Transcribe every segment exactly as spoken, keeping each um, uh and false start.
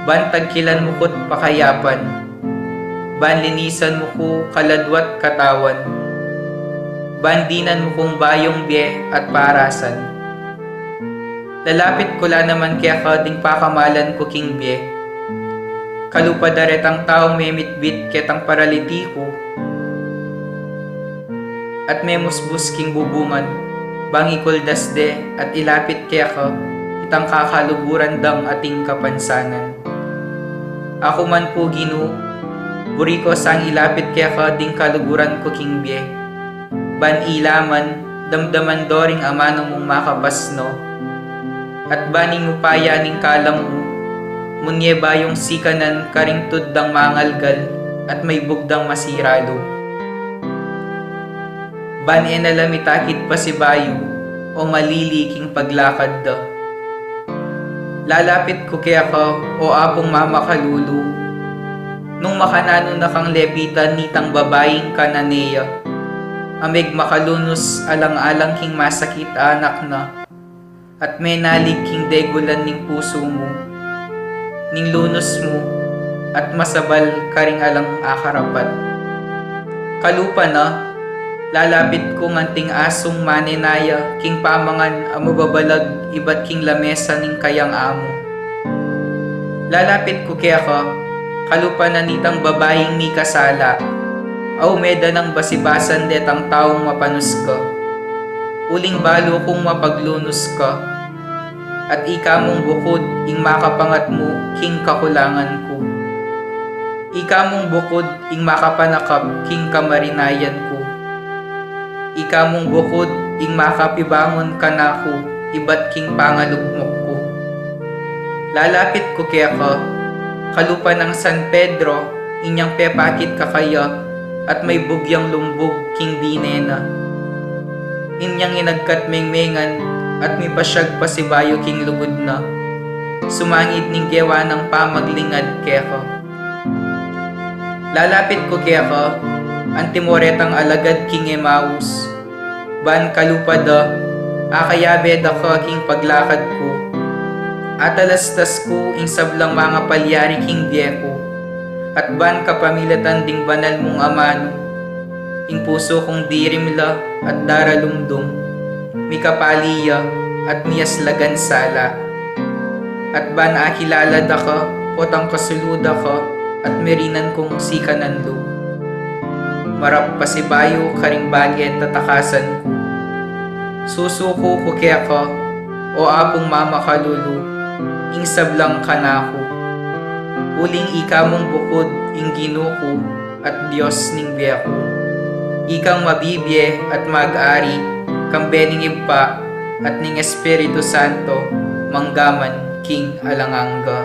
Ban tagkilan mu ku't pakayapan, ban linisan mu ku kaladwa't katawan, ban dinan mu kung bayung bie at parasan. Lalapit ku la naman keka ding pakamalan ku king bie. Kalupa da retang taung memitbit ketang paralitiku, at memusbus king bubungan, bang ikuldas de at ilapit keka itang kakaluguran dang ating kapansanan. Aku man pu, Ginu, buri ku sang ilapit keka ding kaluguran ku king bie, ban ilaman, damdaman do ring amanu mung makapasno, at ban ing upaya ning kalam mu, munye bayung sikanan karing tud dang mangalgal at maibug dang masiralu. Ban e na la mitakit pasibayu o malili king paglakad da. Lalapit ku keka, o Apung mamakalulu, nung makananu na kang lepitan nitang babaing Cananea, a megmakalunus alang-alang king masakit a anak na, at menalig king degulan ning pusu mu, ning lunus mu, at masabal karing alang akarapat. Kalupa na, lalapit kung anting asung manenaya king pamangan a mababalag ibat king lamesa ning kayang amu. Lalapit ku keka, kalupa na nitang babaing mikasala, a ume da nang basibasan detang taung mapanusga. Uling balu kung mapaglunus ka, at ika mung bukud ing makapangatmu king kakulangan ku. Ika mung bukud ing makapanakap king kamarinayan ku. Ika mung bukud ing makapibangun kanaku ibat king pangalugmok ku. Lalapit ku keka, kalupa nang San Pedro, inyang pepakit kakaya at maibug yang lumbug king bine na. Inyang inagkat mengmengan at mipasyag pasibayu king lugud na, sumangid ning gewa nang pamaglingad keka. Lalapit ku keka, antimo retang alagad king Emaus, ban kalupa da, akayabe da ka king paglakad ku. Atalastas ku ing sablang mangapalyari king bie ku, at ban kapamilatan ding banal mung amanu, ing pusu kung dirimla at daralumdum, mikapali ya at miyaslagan sala. At ban akilala da ka, potang kasulu da ka, at mirinan kung sikanan lub. Marap pasibayu karing bage tatakasan ku. Susuku ku keka, o Apung mamakalulu, ing sablang kanaku. Uling ika mung bukud ing Ginu ku at Dios ning bie ku. Ikang mabibie at mag-ari, kambe ning Ibpa at ning Espiritu Santo, manggaman king alang angga.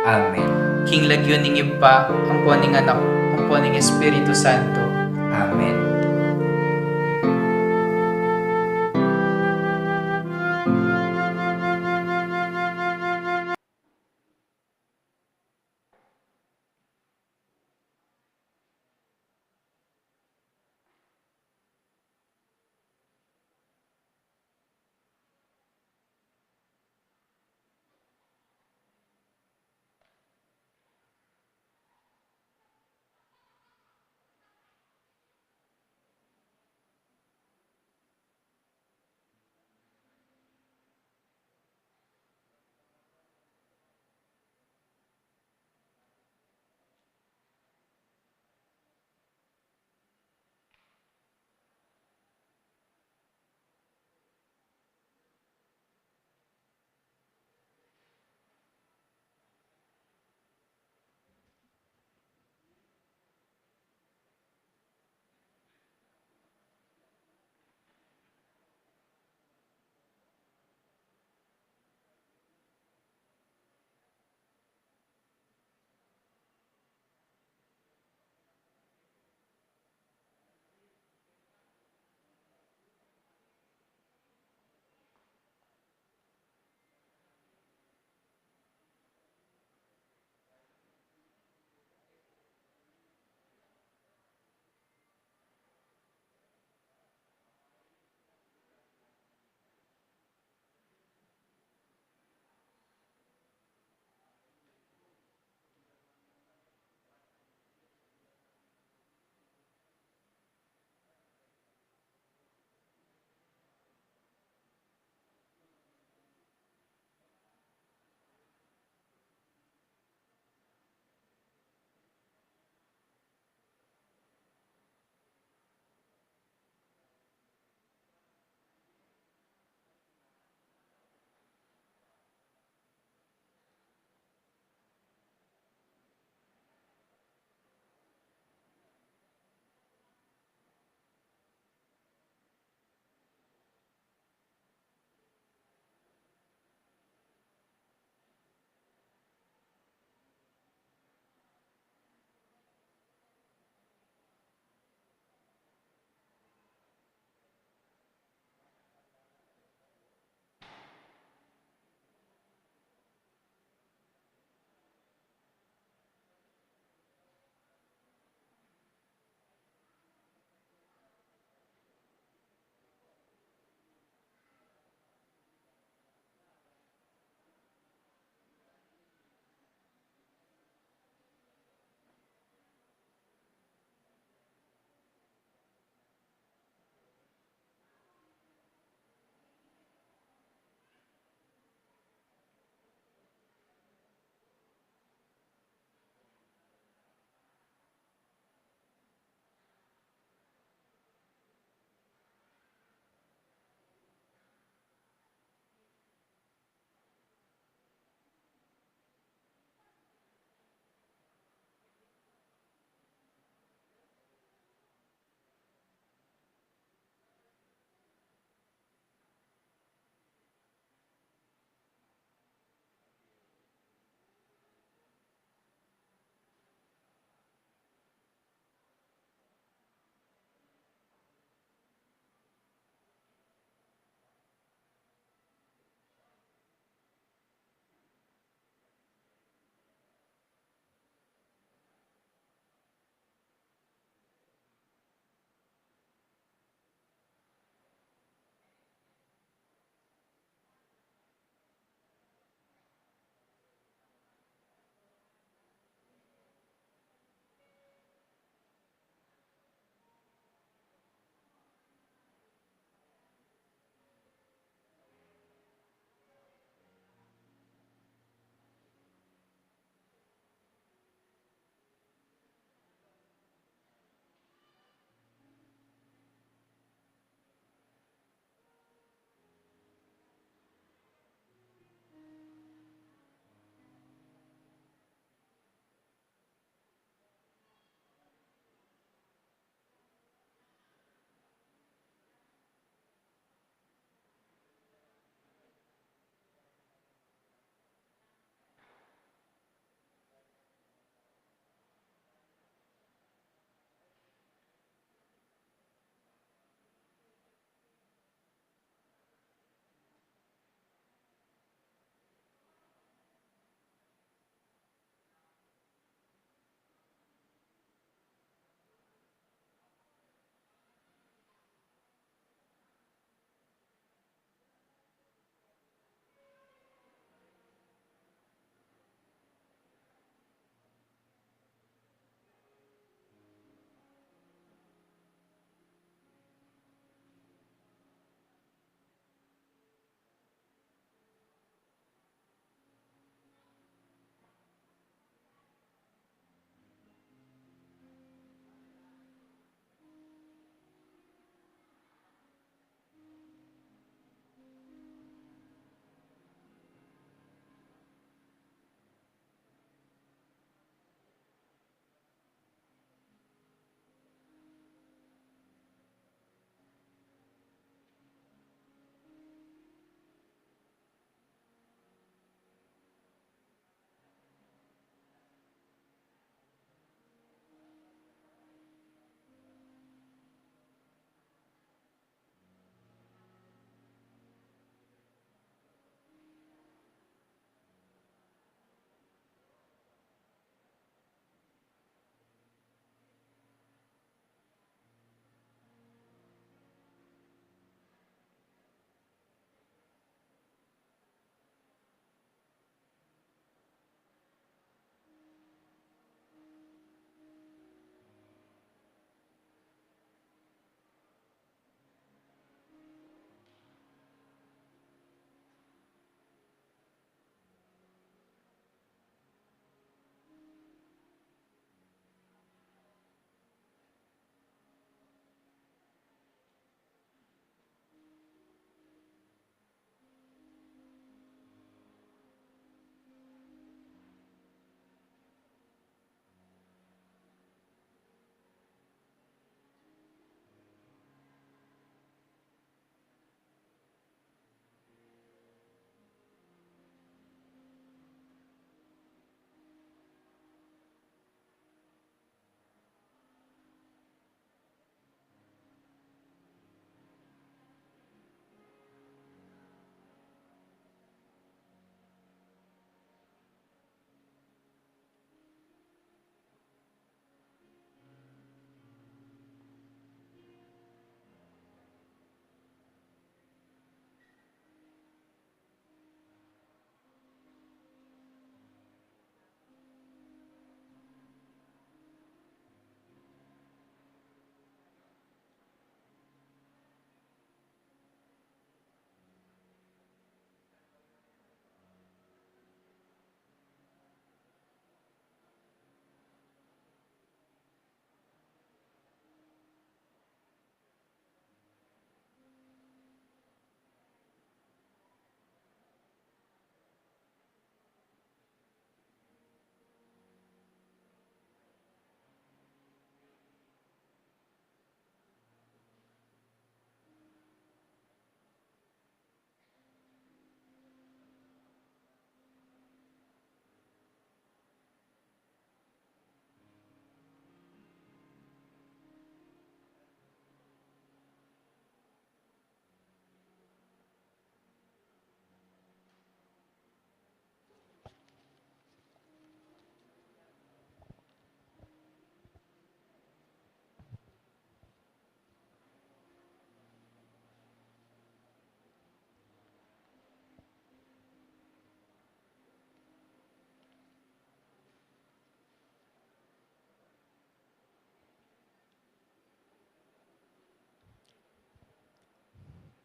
Amen. King lagyu ning Ibpa, ampo ning Anak, ampo ning Espiritu Santo. Amen.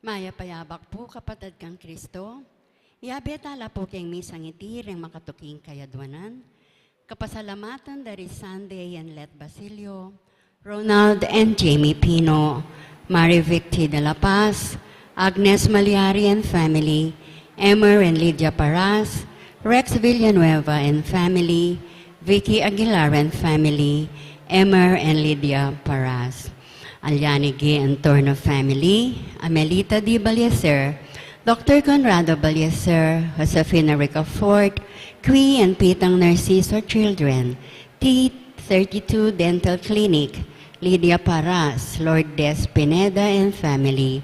Mayap a abak pu, kapatad kang Kristo. Yabe tala pu keng misang iti reng makatuking kayadwanan. Kapasalamatan da ri Sunday and Let Basilio, Ronald and Jamie Pino, Mari Victi de la Paz, Agnes Maliari and family, Emer and Lydia Paras, Rex Villanueva and family, Vicky Aguilar and family, Emer and Lydia Paras. Aliani G. Antorno family, Amelita D. Ballieser, Doctor Conrado Ballieser, Josefina Ricafort, Qui and Pitang Narciso children, T thirty-two Dental Clinic, Lydia Paras, Lourdes Pineda and family,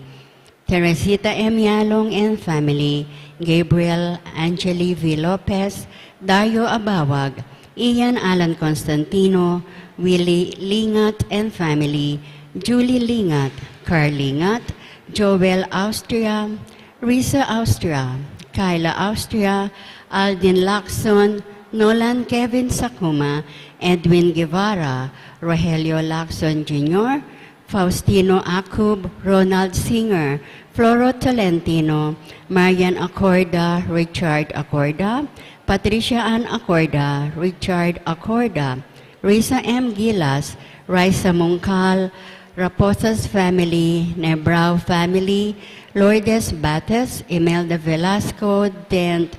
Teresita M. Yalong and family, Gabriel Angeli V. Lopez, Dario Abawag, Ian Alan Constantino, Willie Lingat and family, Julie Lingat, Carl Lingat, Joel Austria, Risa Austria, Kyla Austria, Aldin Lacson, Nolan Kevin Sakuma, Edwin Guevara, Rogelio Lacson Junior, Faustino Acub, Ronald Singer, Floro Tolentino, Marian Acorda, Richard Acorda, Patricia Ann Acorda, Richard Acorda, Risa M. Gilas, Raisa Mungkal, Raposas family, Nebrao family, Lourdes Bates, Imelda Velasco, Dent,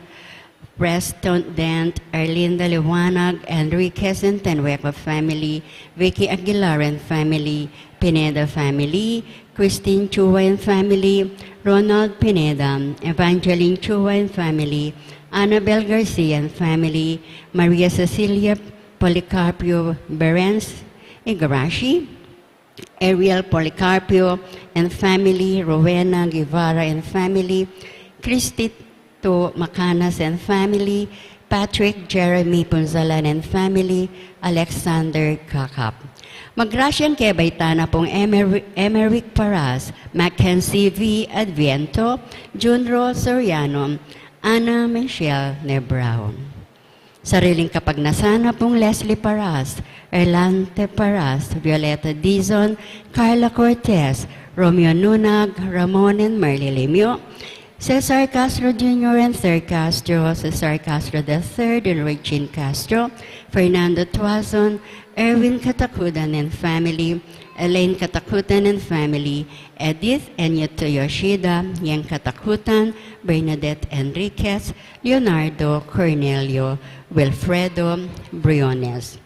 Preston Dent, Erlinda Liwanag, Enriquez and Tenueco family, Vicky Aguilar and family, Pineda family, Christine Chua and family, Ronald Pineda, Evangeline Chua and family, Annabel Garcia and family, Maria Cecilia Policarpio Berens Igarashi, Ariel Policarpio and family, Rowena Guevara and family, Cristito Macanas and family, Patrick Jeremy Punzalan and family, Alexander Kakap. Magrasyang kebaitan na pung Emer-, Emerick Paras, Mackenzie V. Adviento, Junro Soriano, Ana Michelle Nebrao. Sariling kapagnasan na pung Leslie Paras, Erlante Paras, Violeta Dizon, Carla Cortez, Romeo Nunag, Ramon and Marley Limio, Cesar Castro Junior and Sir Castro, Cesar Castro the third and Regine Castro, Fernando Tuazon, Erwin Katakudan and family, Elaine Katakutan and family, Edith and Yuto Yoshida, Yang Katakutan, Bernadette Enriquez, Leonardo Cornelio, Wilfredo Briones,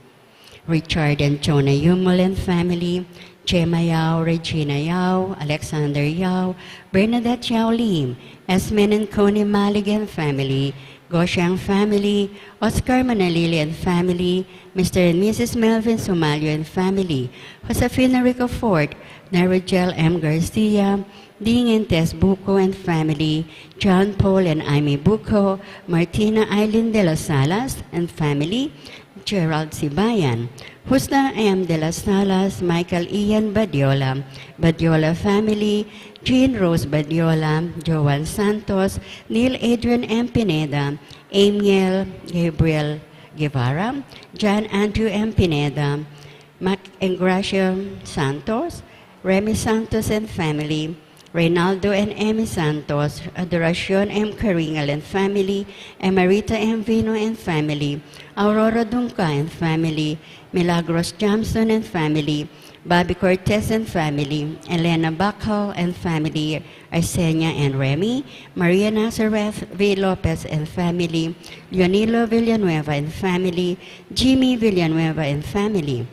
Richard and Jonah Yumul and family, Gemma Yao, Regina Yao, Alexander Yao, Bernadette Yao Lim, Esmen and Connie Malig and family, Goshang family, Oscar Manalili and family, Mister and Missus Melvin Sumalio and family, Josefina Ricafort, Narigel M. Garcia, Ding and Tess Buco and family, John Paul and Amy Buco, Martina Eileen de las Salas and family, Gerald Sibayan, Justa M. de las Salas, Michael Ian Badiola, Badiola family, Jean Rose Badiola, Joan Santos, Neil Adrian M. Pineda, Amiel Gabriel Guevara, John Andrew M. Pineda, Mac Engracia Santos, Remy Santos and family, Reynaldo and Emmy Santos, Adoracion M. Caringal and family, Emerita M. Vino and family, Aurora Dunca and family, Milagros Jamson and family, Bobby Cortez and family, Elena Bacal and family, Arsenia and Remy, Maria Nazareth V. Lopez and family, Leonilo Villanueva and family, Jimmy Villanueva and family,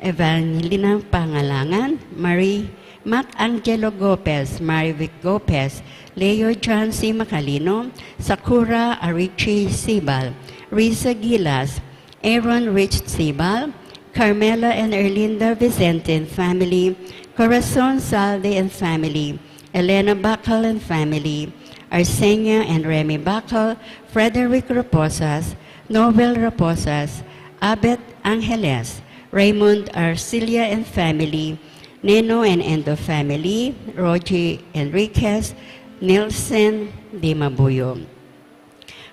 Evangelina Pangalangan, Marie Mac Angelo Gopez, Marivic Gopez, Leo John C. Macalino, Sakura Arichi Sibal, Risa Gilas, Aaron Rich Sibal, Carmela and Erlinda Vicente and family, Corazon Salde and family, Elena Bacal and family, Arsenia and Remy Bacal, Frederick Reposas, Nobel Reposas, Abet Angeles, Raymond Arcilia and family, Neno and Endo family, Rogie Enriquez, Nielsen Dimabuyo.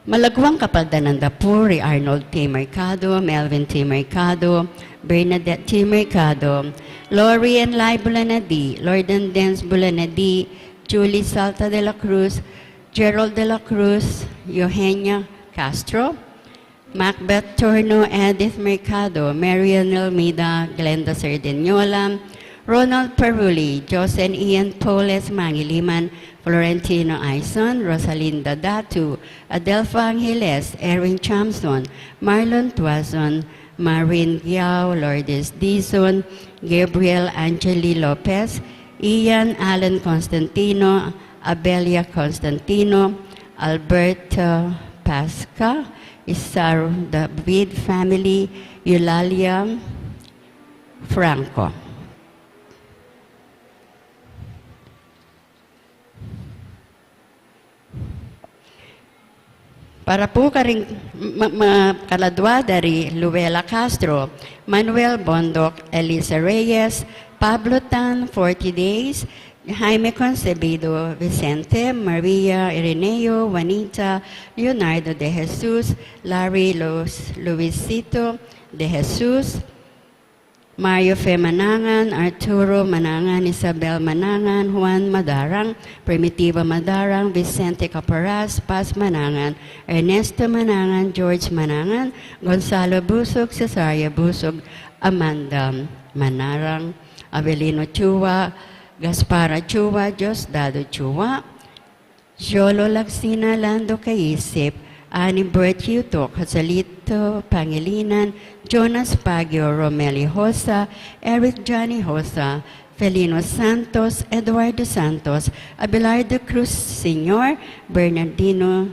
Malagwang kapaldanan da pu ri Arnold T. Mercado, Melvin T. Mercado, Bernadette T. Mercado, Lori and Lai Bulanadi, Lord and Dens Bulanadi, Julie Salta de la Cruz, Gerald de la Cruz, Eugenia Castro, Macbeth Torno, Edith Mercado, Marian Almeida, Glenda Sardiniola, Ronald Peruli, Josen Ian Poles Mangiliman, Florentino Aison, Rosalinda Datu, Adelfa Angeles, Erwin Chamson, Marlon Tuazon, Marin Giao, Lourdes Dizon, Gabriel Angeli Lopez, Ian Alan Constantino, Abelia Constantino, Alberto Pasca, Isaro David family, Eulalia Franco. Para pu karing ma-, ma-, kaladwa dari Luella Castro, Manuel Bondoc, Elisa Reyes, Pablo Tan, forty days, Jaime Concebido, Vicente, Maria, Ireneo, Juanita, Leonardo de Jesus, Larry, Lu-, Luisito de Jesus, Mario Fe Manangan, Arturo Manangan, Isabel Manangan, Juan Madarang, Primitiva Madarang, Vicente Caparas, Paz Manangan, Ernesto Manangan, George Manangan, Gonzalo Busog, Cesaria Busog, Amanda Manarang, Avelino Chua, Gaspara Chua, Diosdado Chua, Jolo Lagsina, Lando Caisip, Annie Bert Yutok, Joselito Pangilinan, Jonas Baguio, Romeli Hosa, Eric Johnny Hosa, Felino Santos, Eduardo Santos, Abelardo Cruz Senior, Bernardino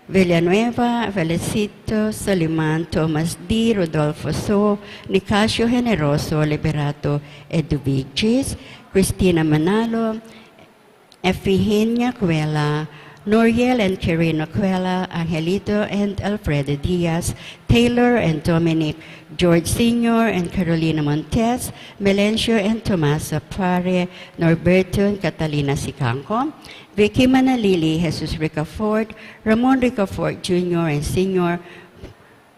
Villanueva, Felicito Soliman, Thomas D., Rodolfo So, Nicasio Generoso, Liberato Eduviges, Cristina Manalo, Efigenia Cuela, Noriel and Quirino Cuela, Angelito and Alfredo Diaz, Taylor and Dominic, George Senior and Carolina Montes, Melencio and Tomasa Pare, Norberto and Catalina Sicanco, Vicky Manalili, Jesus Ricafort, Ramon Ricafort Junior and Senior,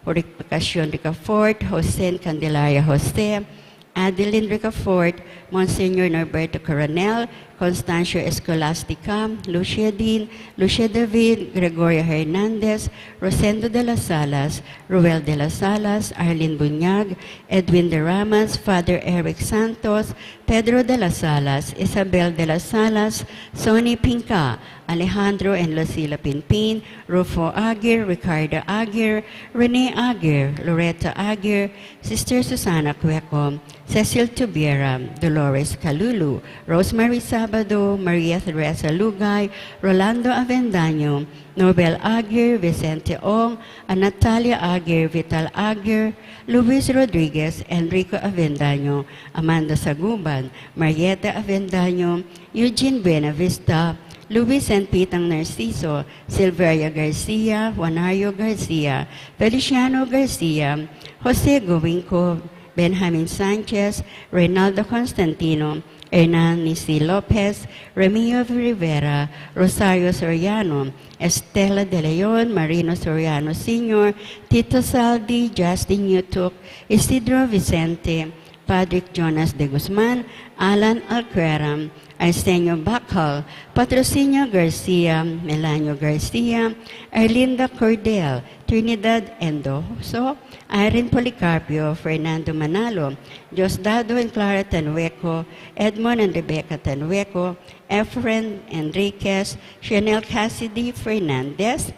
Purificacion Ricafort, Jose and Candelaria Jose, Adeline Ricafort, Monsignor Norberto Coronel, Constancio Escolastica, Lucia Dean, Lucia David, Gregoria Hernandez, Rosendo de las Alas, Ruel de las Alas, Arlene Bunyag, Edwin de Ramas, Father Eric Santos, Pedro de las Alas, Isabel de las Alas, Sonny Pinca, Alejandro and Lucila Pinpin, Rufo Aguirre, Ricardo Aguirre, Rene Aguirre, Loretta Aguirre, Sister Susana Cueco, Cecil Tubiera, Dolores Calulu, Rosemary Sabado, Maria Teresa Lugay, Rolando Avendaño, Nobel Aguirre, Vicente Ong, Anatalia Aguirre, Vital Aguirre, Luis Rodriguez, Enrico Avendaño, Amanda Saguban, Marieta Avendaño, Eugene Buenavista, Luis and Pitang Narciso, Silveria Garcia, Juanario Garcia, Feliciano Garcia, Jose Gobinco, Benjamin Sanchez, Reynaldo Constantino, Hernan Nisi Lopez, Remio Rivera, Rosario Soriano, Estela de Leon, Marino Soriano Senior, Tito Saldi, Justin Yutuk, Isidro Vicente, Patrick Jonas de Guzman, Alan Alqueram, Arsenio Bacal, Patrocinio Garcia, Melanio Garcia, Erlinda Cordel, Trinidad Endoso, Irene Policarpio, Fernando Manalo, Diosdado and Clara Tanueco, Edmond and Rebecca Tanueco, Efren Enriquez, Chanel Cassidy Fernandez,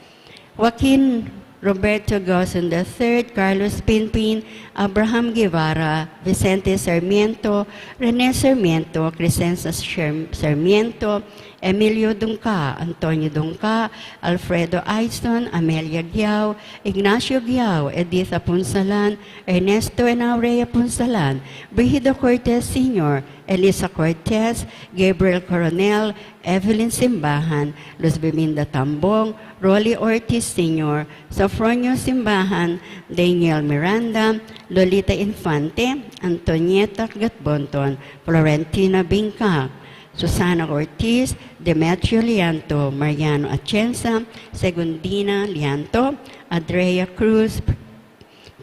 Joaquin Roberto Gosen the third, Carlos Pinpin, Abraham Guevara, Vicente Sarmiento, Rene Sarmiento, Crescencio Sher-, Sarmiento, Emilio Dungca, Antonio Dungca, Alfredo Aison, Amelia Guiao, Ignacio Guiao, Edith Apunsalan, Ernesto and Aurea Apunsalan, Brigido Cortez Senior, Elisa Cortez, Gabriel Coronel, Evelyn Simbahan, Luz Biminda Tambong, Rolly Ortiz Senior, Sofronio Simbahan, Daniel Miranda, Lolita Infante, Antonieta Gatbonton, Florentina Binca, Susana Ortiz, Demetrio Lianto, Mariano Atienza, Segundina Lianto, Andrea Cruz,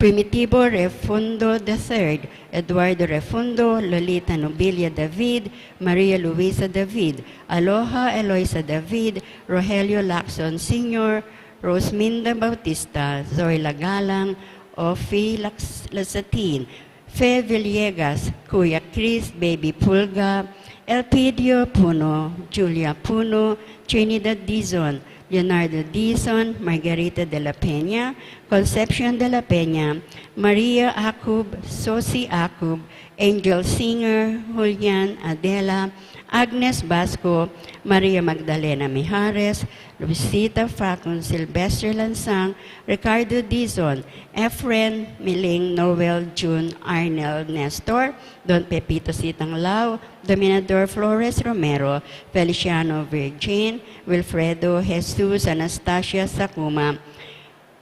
Primitivo Refundo the third, Eduardo Refundo, Lolita Nobilia David, Maria Luisa David, Aloha Eloisa David, Rogelio Lacson Senior, Rosminda Bautista, Zoila Galang, Ofi Lax-, Lasatin, Fe Villegas, Kuya Chris, Baby Pulga, Elpidio Puno, Julia Puno, Trinidad Dizon, Leonardo Dizon, Margarita de la Peña, Concepcion de la Peña, Maria Acub, Sosi Acub, Angel Singer, Julian Adela, Agnes Basco, Maria Magdalena Mijares, Luisita Facon, Sylvester Lansang, Ricardo Dizon, Efren Miling, Noel, June, Arnel, Nestor, Don Pepito Sitanglao, Dominador Flores Romero, Feliciano Virgin, Wilfredo, Jesus, Anastasia Sakuma,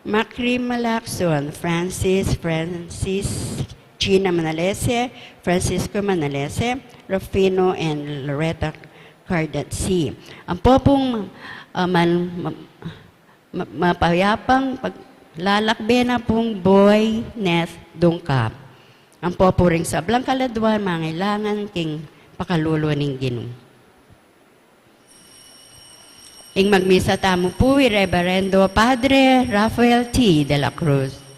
Macri Malacson, Francis, Francis, Gina Manalese, Francisco Manalese, Rufino, and Loretta Cardatsi. Ampo pung, ah, man-, ma-, ma-, mapayapang paglalakbe na pung Boy Neth Dungkap. Ampo pu ring sablang kaladua mangailangan king pakalulu ning Ginu. Ing magmisa tamu pu i Reverendo Padre Rafael T. de la Cruz.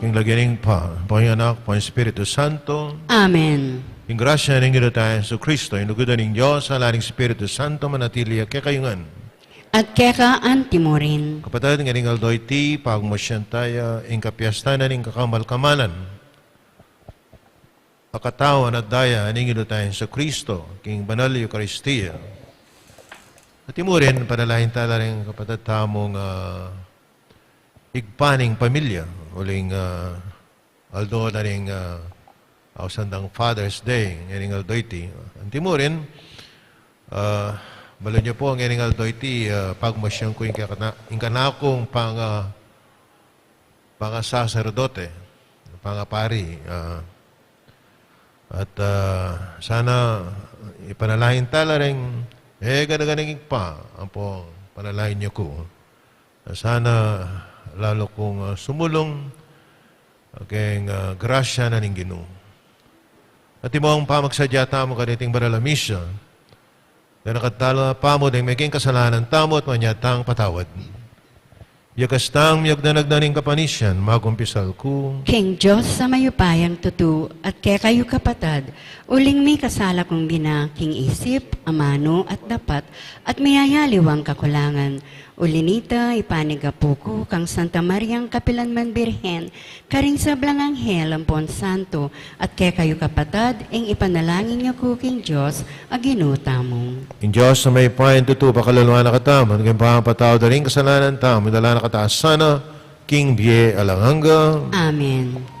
King lagyu ning Ibpa, ning Anak, ning Espiritu Santo. Amen. Ing grasya ning Ginu tang Jesucristo, ing lugud ning Dios, ing lagyu ning Espiritu Santo, manatili ya kekayu ngan. At keka antimurin. Kapatad, ngening aldo iti, pagmasyan taya ing kapiestan ning kakammal-kammalan a katawan at daya ning Ginu tang Jesucristo, king banal a Eukaristia. At imurin, panalangin tala ring kapatad tamung, ah, ibpa ning pamilya, uling, ah, aldo na ring, ah, ausan dang Father's Day, ngening aldo iti. Antimurin, ah, balu yu pu, ngening aldo iti, ah, pagmasyan ku ing kakana-, ing kanakung panga-, pangasaserdote, pangapari, ah, at, ah, sana ipanalangin tala ring, eh, gana-ganang ibpa, ampong panalangin yu ku. Sana lalu kung, ah, sumulung, ah, king, ah, grasya na ning Ginu. At ing pamagsadya tamu kaniting banal a misa, dana kadtala pamu deng meging kasalanan tamu at manyad tang patawad. Yakas tang miyagdanag na ning kapanisian, magkumpisal ku king Dios a mayupayang tutu, at kekayu kapatad, uling mikasala kung bina king isip, amanu, at dapat, at miyayaliwang kakulangan. Uli nita, ipanigapu ku kang Santa Mariang kapilanman Birhen, karing sablang anghel ampon santo, at kekayu kapatad, ing ipanalangin yu ku king Dios a Ginu tamu. Ing Dios a mayupayang tutu, pakaluluan na katamu, at king pamapatawad da ring kasalanan tamu, idala na kata sana king bie alang angga. Amen.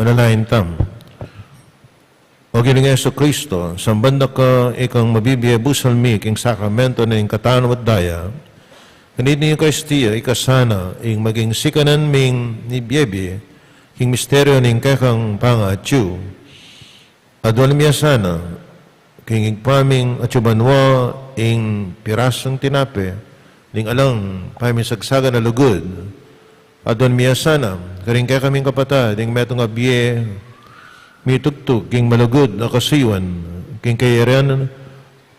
Manalangin tamu. O Ginung Jesucristo, samban da ka ikang mabibie busal mi king sakramento ning katawan at daya, kaniting Eukaristia, ika sana ing maging sikanan ming mibie-bie king misteryo ning kekang pangaatyu. Aduan mi ya sana king Ibpa ming atsu banua ing pirasung tinape ning alang pamisagsagan a lugud. Aduan mi ya sana karing kekaming kapatad ing metung a bie mitugtug king malugud a kasuyuan, king kayarian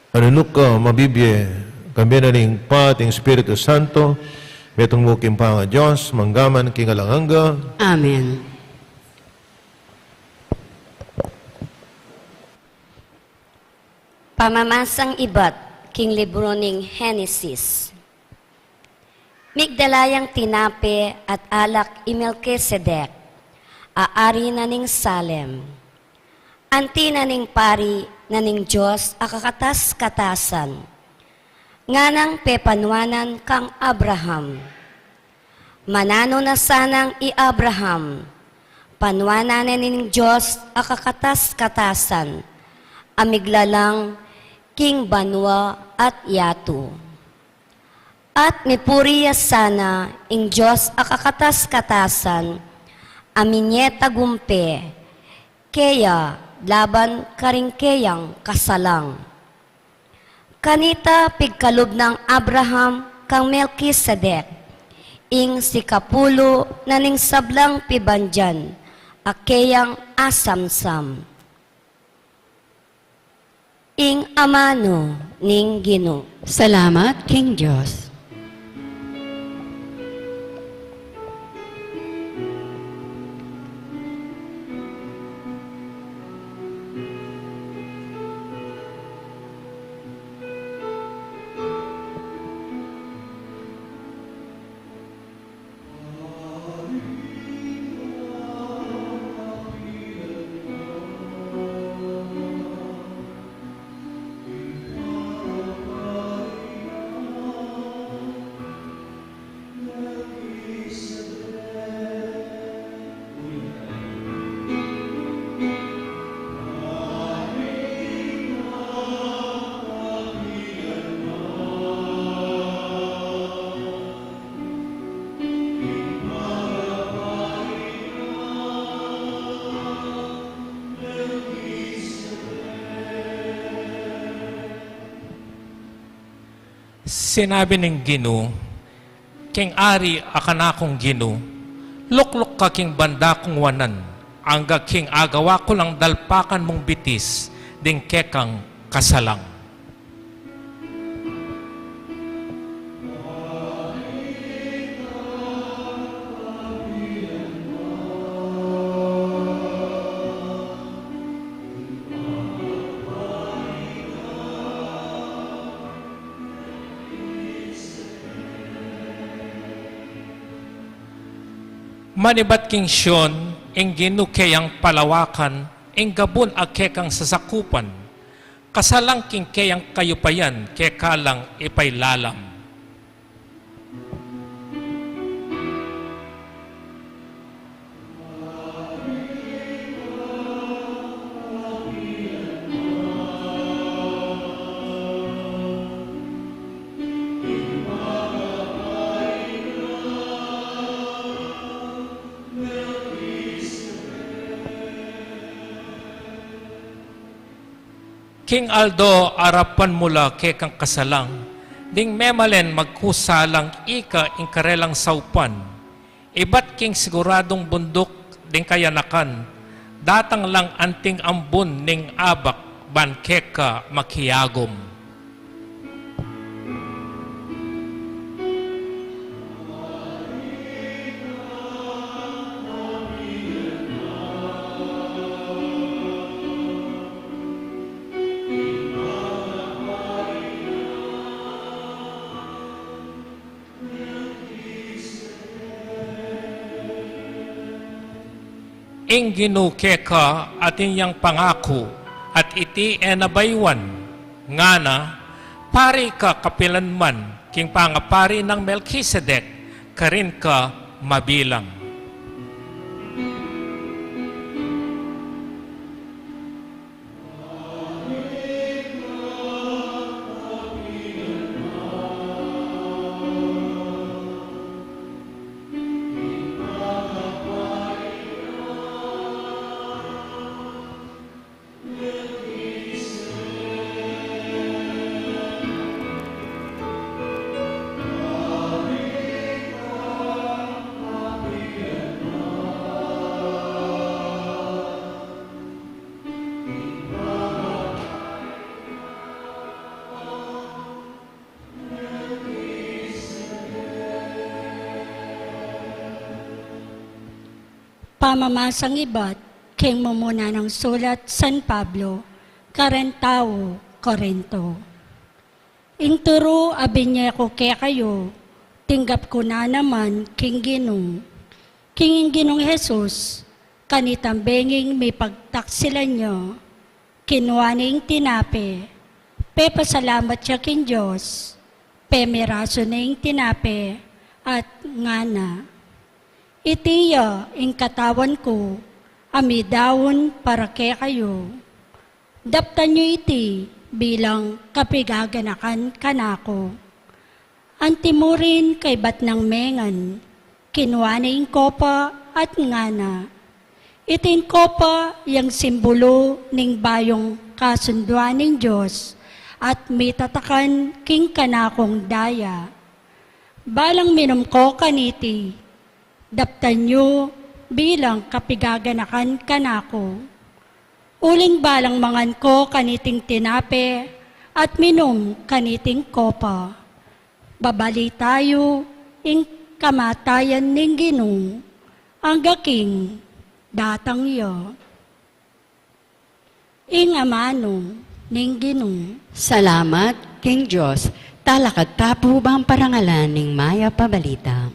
a nunuk a mabibie, kambe na ning Ibpa at ning Espiritu Santo, metung mu king pangaDios, mangga man king alang angga. Amen. Pamamasang ibat king libru ning Henesis. Migdala yang tinape at alak i Melkisedek, a ari na ning Salem. Anti na ning pari na ning Dios a kakatas-katasan, nganang pepanuanan kang Abraham. Mananu na sanang i Abraham, panuanan ne ning Dios a kakatas-katasan, a miglalang king banua at yatu. At mipuri ya sana ing Dios a kakatas-katasan, a minie tagumpe keya laban karing keyang kasalang. Kanita pigkalub nang Abraham kang Melkisedek, ing sikapulu na ning sablang pibandian a keyang asamsam. Ing amanu ning Ginu. Salamat king Dios. Sinabi ning Ginu king ari a kanakung Ginu, lukluk ka king banda kung wanan, angga king agawa ku lang dalpakan mung bitis ding kekang kasalang. Manibat king Sion ing Ginu keyang palawakan, ing gabun a kekang sasakupan, kasalang king keyang kayupayan keka lang ipailalam. King aldo arapan mu la kekang kasalang, ding memalen magkusa lang ika ing karelang saupan, ibat king siguradung bunduk ding kayanakan, datang lang anting ambun ning abak ban keka makiagum. Ing Ginu keka atin yang pangaku, at iti e na bayuan, ngana, pari ka kapilanman, king pangapari nang Melkisedek, karin ka mabilang. Pamamasang ibat king mumuna nang sulat San Pablo kareng tau Corinto. Ing turu a binye ku kekayu, tinggap ku na naman king Ginu. King ing Ginung Jesus, kanitang benging mipagtaksilan ya, kinua ne ing tinape, pepasalamat ya king Dios, pemirasu ne ing tinape, at ngana: Iti ya ing katawan ku, a midaun para kekayu. Daptan yu iti bilang kapigaganakan kanaku. Anti mu rin kaybat nang mengan, kinua ne ing kopa at ngana: Iting kopa yang simbulu ning bayung kasunduan ning Dios at mitatakan king kanakung daya. Balang minum ko kaniti, daptan yu bilang kapigaganakan kanaku. Uling balang mangan ko kaniting tinape at minum kaniting kopa, babalita yu ing kamatayan ning Ginu angga king datang ya. Ing amanu ning Ginu. Salamat king Dios. Talakad ta pu bang parangalan ning mayap a balita.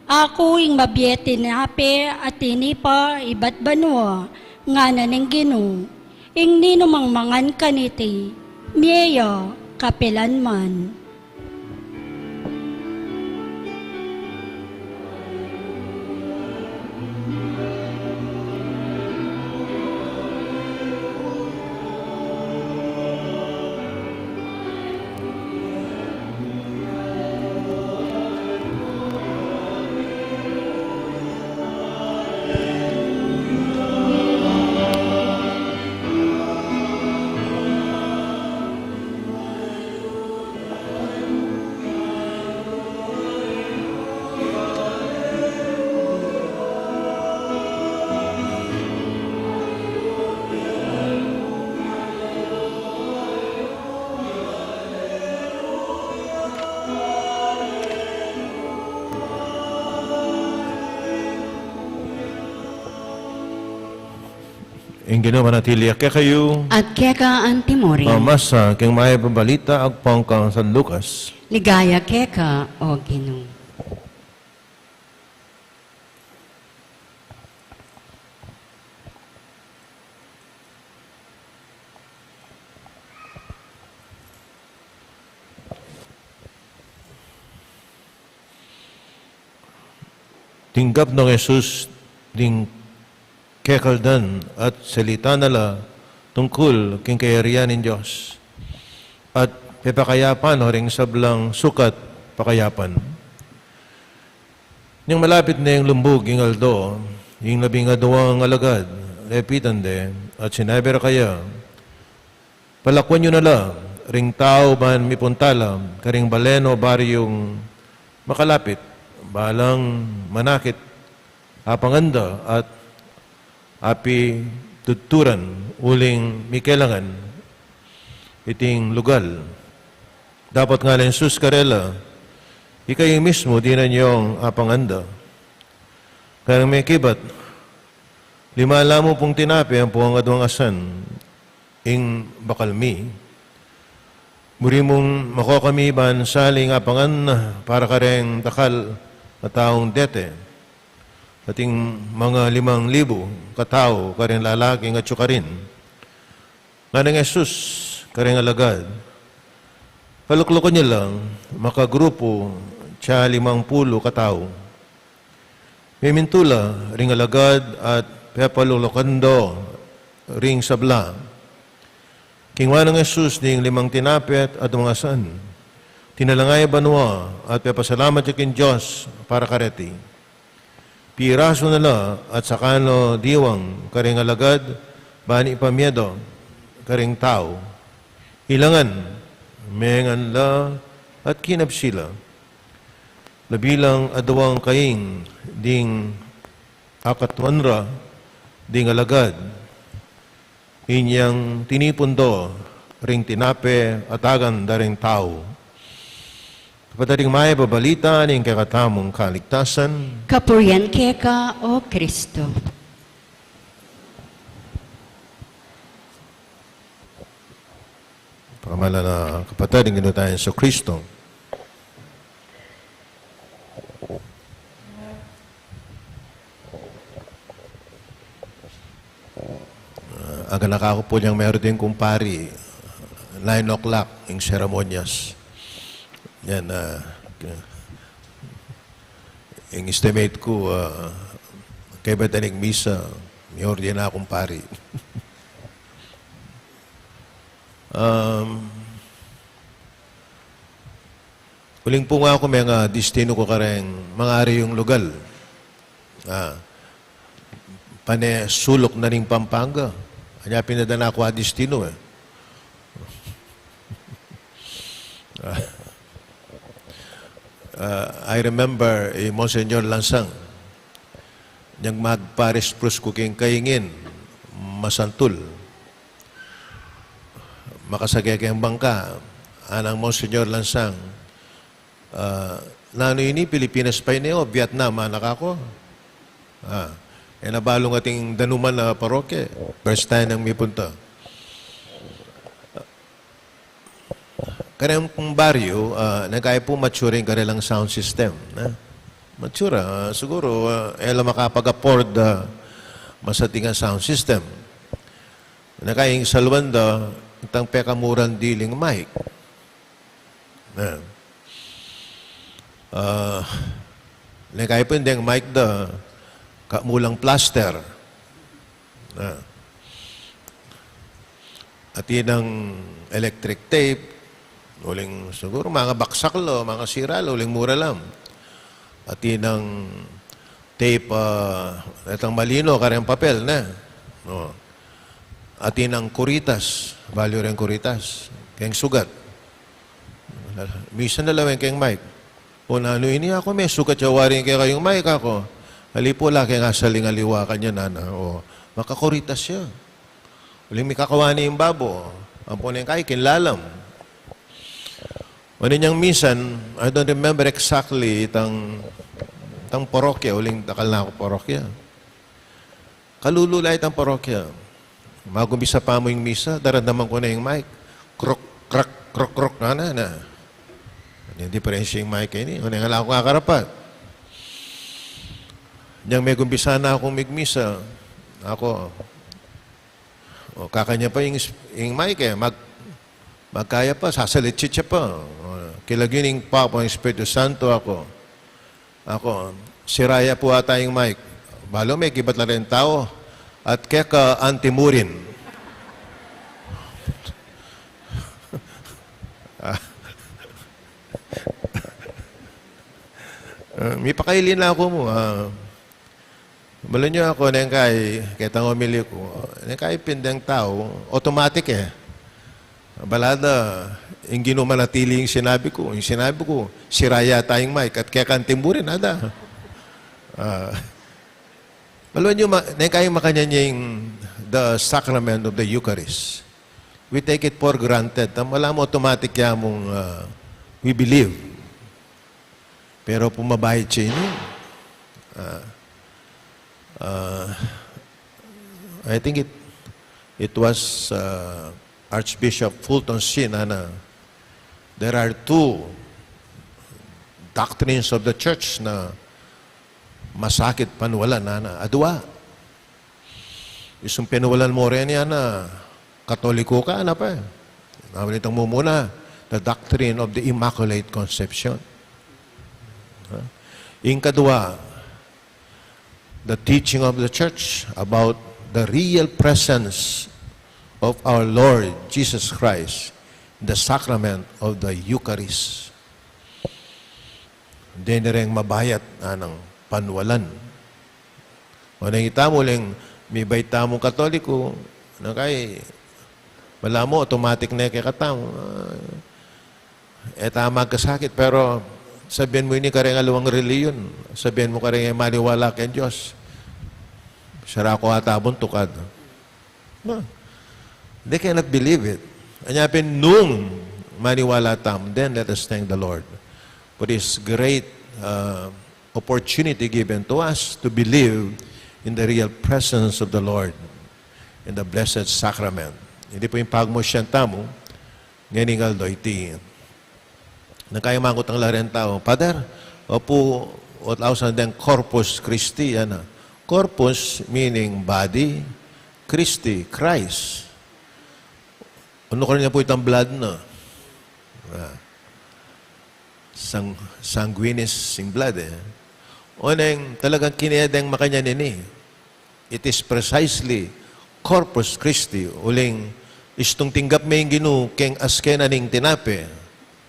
Aku ing mabie tinape at tinipa ibat banua, ngana ning Ginu. Ing ninumang mangan kaniti, mie ya kapilan man. Ing Ginu manatili ya kekayu. At keka anti mu rin. Pamasa king mayap a balita agpang kang San Lucas. Ligaya keka, O Ginu. Tinggap nang Jesus ding kekaldan at salita na la tungkul king kayarian ning Dios, at pepakayapan no ring sablang sukat pakayapan. Ning malapit neng lumbug ing aldo, ing labing aduang alagad lepitan de, at sinabi ra kaya: Palakwan yu na la ring tau ban mipunta la karing balen o baryung makalapit, balang manakit, apangan da at apitudturan, uling mikelangan iting lugal. Dapot ngana nang Jesus karela: Ikayu mismu dinan yong apangan da. Kareng mekibat, lima la mu pung tinape ampong aduang asan ing bakal mi. Buri mung makoka mi ban sali ing apangan para kareng dakal a taung dete, ating manga limang libu katau, kareng lalaki at atyu karin. Ngana nang Jesus kareng alagad: Kaluklukan yu lang makagrupu tsa limang pulu katau. Memintu la ring alagad at pepaluklukan da ring sabla. Kinua nang Jesus ding limang tinape at aduang asan, tinalangay banua at pepasalamat ya king Dios para kareti. Pirasu na la at saka no diwang karing alagad, bani pamie da karing tau. Ilangan, mengan la at kinabsi la. Labi lang adwang kaing ding akatwan ra ding alagad, inyang tinipun da ring tinape at agan da ring tau. Kapatad, ing mayap a balita ning kekatamung kaligtasan. Kapurian keka, O Kristo. Pamalan na kapatad ing Ginu tang Jesu Kristo. Ah, aganaka ku pu yang meron ding kumpari, nine o'clock ing seremonyas. Yan, ah, ing estimate ku, ah, kaybat da ning misa, meron ding kumpari. Um, Uling pu nga ku mengadistinu ku kareng mangari yung lugal. Ah, pane suluk na ning Pampanga. Anya pin da na ku adistinu e. Ah, I remember i Monsignor Lansang, nyang magparis prus ku king kaingin, masantul. Makasake keng bangka, anang Monsignor Lansang, ah, nanu ini, Pilipinas pa ini o Vietnam, anak aku? Ah, e na balu ing ating danuman a parokya, first time nang mipunta. Kareng baryu, ah, neng kai pu mature ing karelang sound system, ne? Mature, ah, siguru, ah, e la makapag-afford, ah, masating a sound system. Neng kai ing saluan da, itang pekamuran diling mic. Ne? Ah, neng kai pu deng mic da, kamulang plaster. Ah. Atin nang electric tape, uling siguru mangabaksak la, mangasira la, uling mura la. Atin nang tape, ah, itang malino, kareng papel, ne? O. Atin nang kuritas, balu reng kuritas, keng sugat. Misan na lawen keng mic. O nanu ini, aku, mesugat ya wari kekayung mic, aku. Ali pu, ala keng asaling aliwa kanyan, nana. O, makakuritas ya. Uling mikakawa ne ing babo. Ampo neng kai kinlalam. Uling yang misan, I don't remember exactly itang, itang parokya, uling dakal na ku parokya. Kalulu la itang parokya. Magumpisa pa mu ing misa, daramdaman ku na ing mic. Krok, krak, krok, krok, nana, na. Anya ing diperensya ing mic ini, o neng ala kung akarapat. Nyang megumpisa na kung migmisa, aku, o, kakanya pa ing, ing mic e, mag-, magkaya pa, sasalitsit ya pa. O, kilagyu ning Papa, ing Espiritu Santo, aku. Aku, sira ya pu ata ing mic. Balu, mekibat la reng tau. At keka antimurin. Ah. Ah, mipakaili na aku mu, ah. Balu yu, aku, neng kai, ketang homily ku, neng kai pin deng tau, automatic e. Bala da, ing Ginu manatili ing sinabi ku, ing sinabi ku, sira ya ata ing mic, at keka antimurin, ada. Ah, balu yu, ma-, neng kai makanyan ya ing the sacrament of the Eucharist. We take it for granted. Tam-, ala mu, automatic ya mung, ah, we believe. Pero pumabait ya ini. Ah, ah, I think it, it was, ah, Archbishop Fulton Sheen, nana, there are two doctrines of the church na masakit panualan, nana. Adua. Isung panualan mu reni, ana, Katoliko ka, ana pa. Naman itang mumuna, the doctrine of the Immaculate Conception. Ha? Ing kadua, the teaching of the church about the real presence of our Lord Jesus Christ in the sacrament of the Eucharist. Deni reng mabayat, anang, panualan. O neng itamu, uling mibait tamung Katoliko, na kay, balamu, automatic ne kekatamu. Ah, e tamu magkasakit, pero sabian mu ini kareng aliwang relihiyon, sabian mu kareng e maniwala keng Dios, sara ku ata buntuk. No. They cannot believe it. Anya pin nung maniwala tamu, then let us thank the Lord for this great, uh, opportunity given to us to believe in the real presence of the Lord in the Blessed Sacrament. Ini pu ing pagmusyan tamu ngening aldo iti. Nung kayang mangutang la reng tau, "Father, opu, what ausan deng Corpus Christi?" Ana. Corpus meaning body, Christi, Christ. Ano ka rin pu itang blood na? Ah. Sang-, sanguinis ing blood, e. O neng talagang kine deng makanyan ini. It is precisely Corpus Christi, uling istung tinggap me ing Ginu keng askenan ning tinape,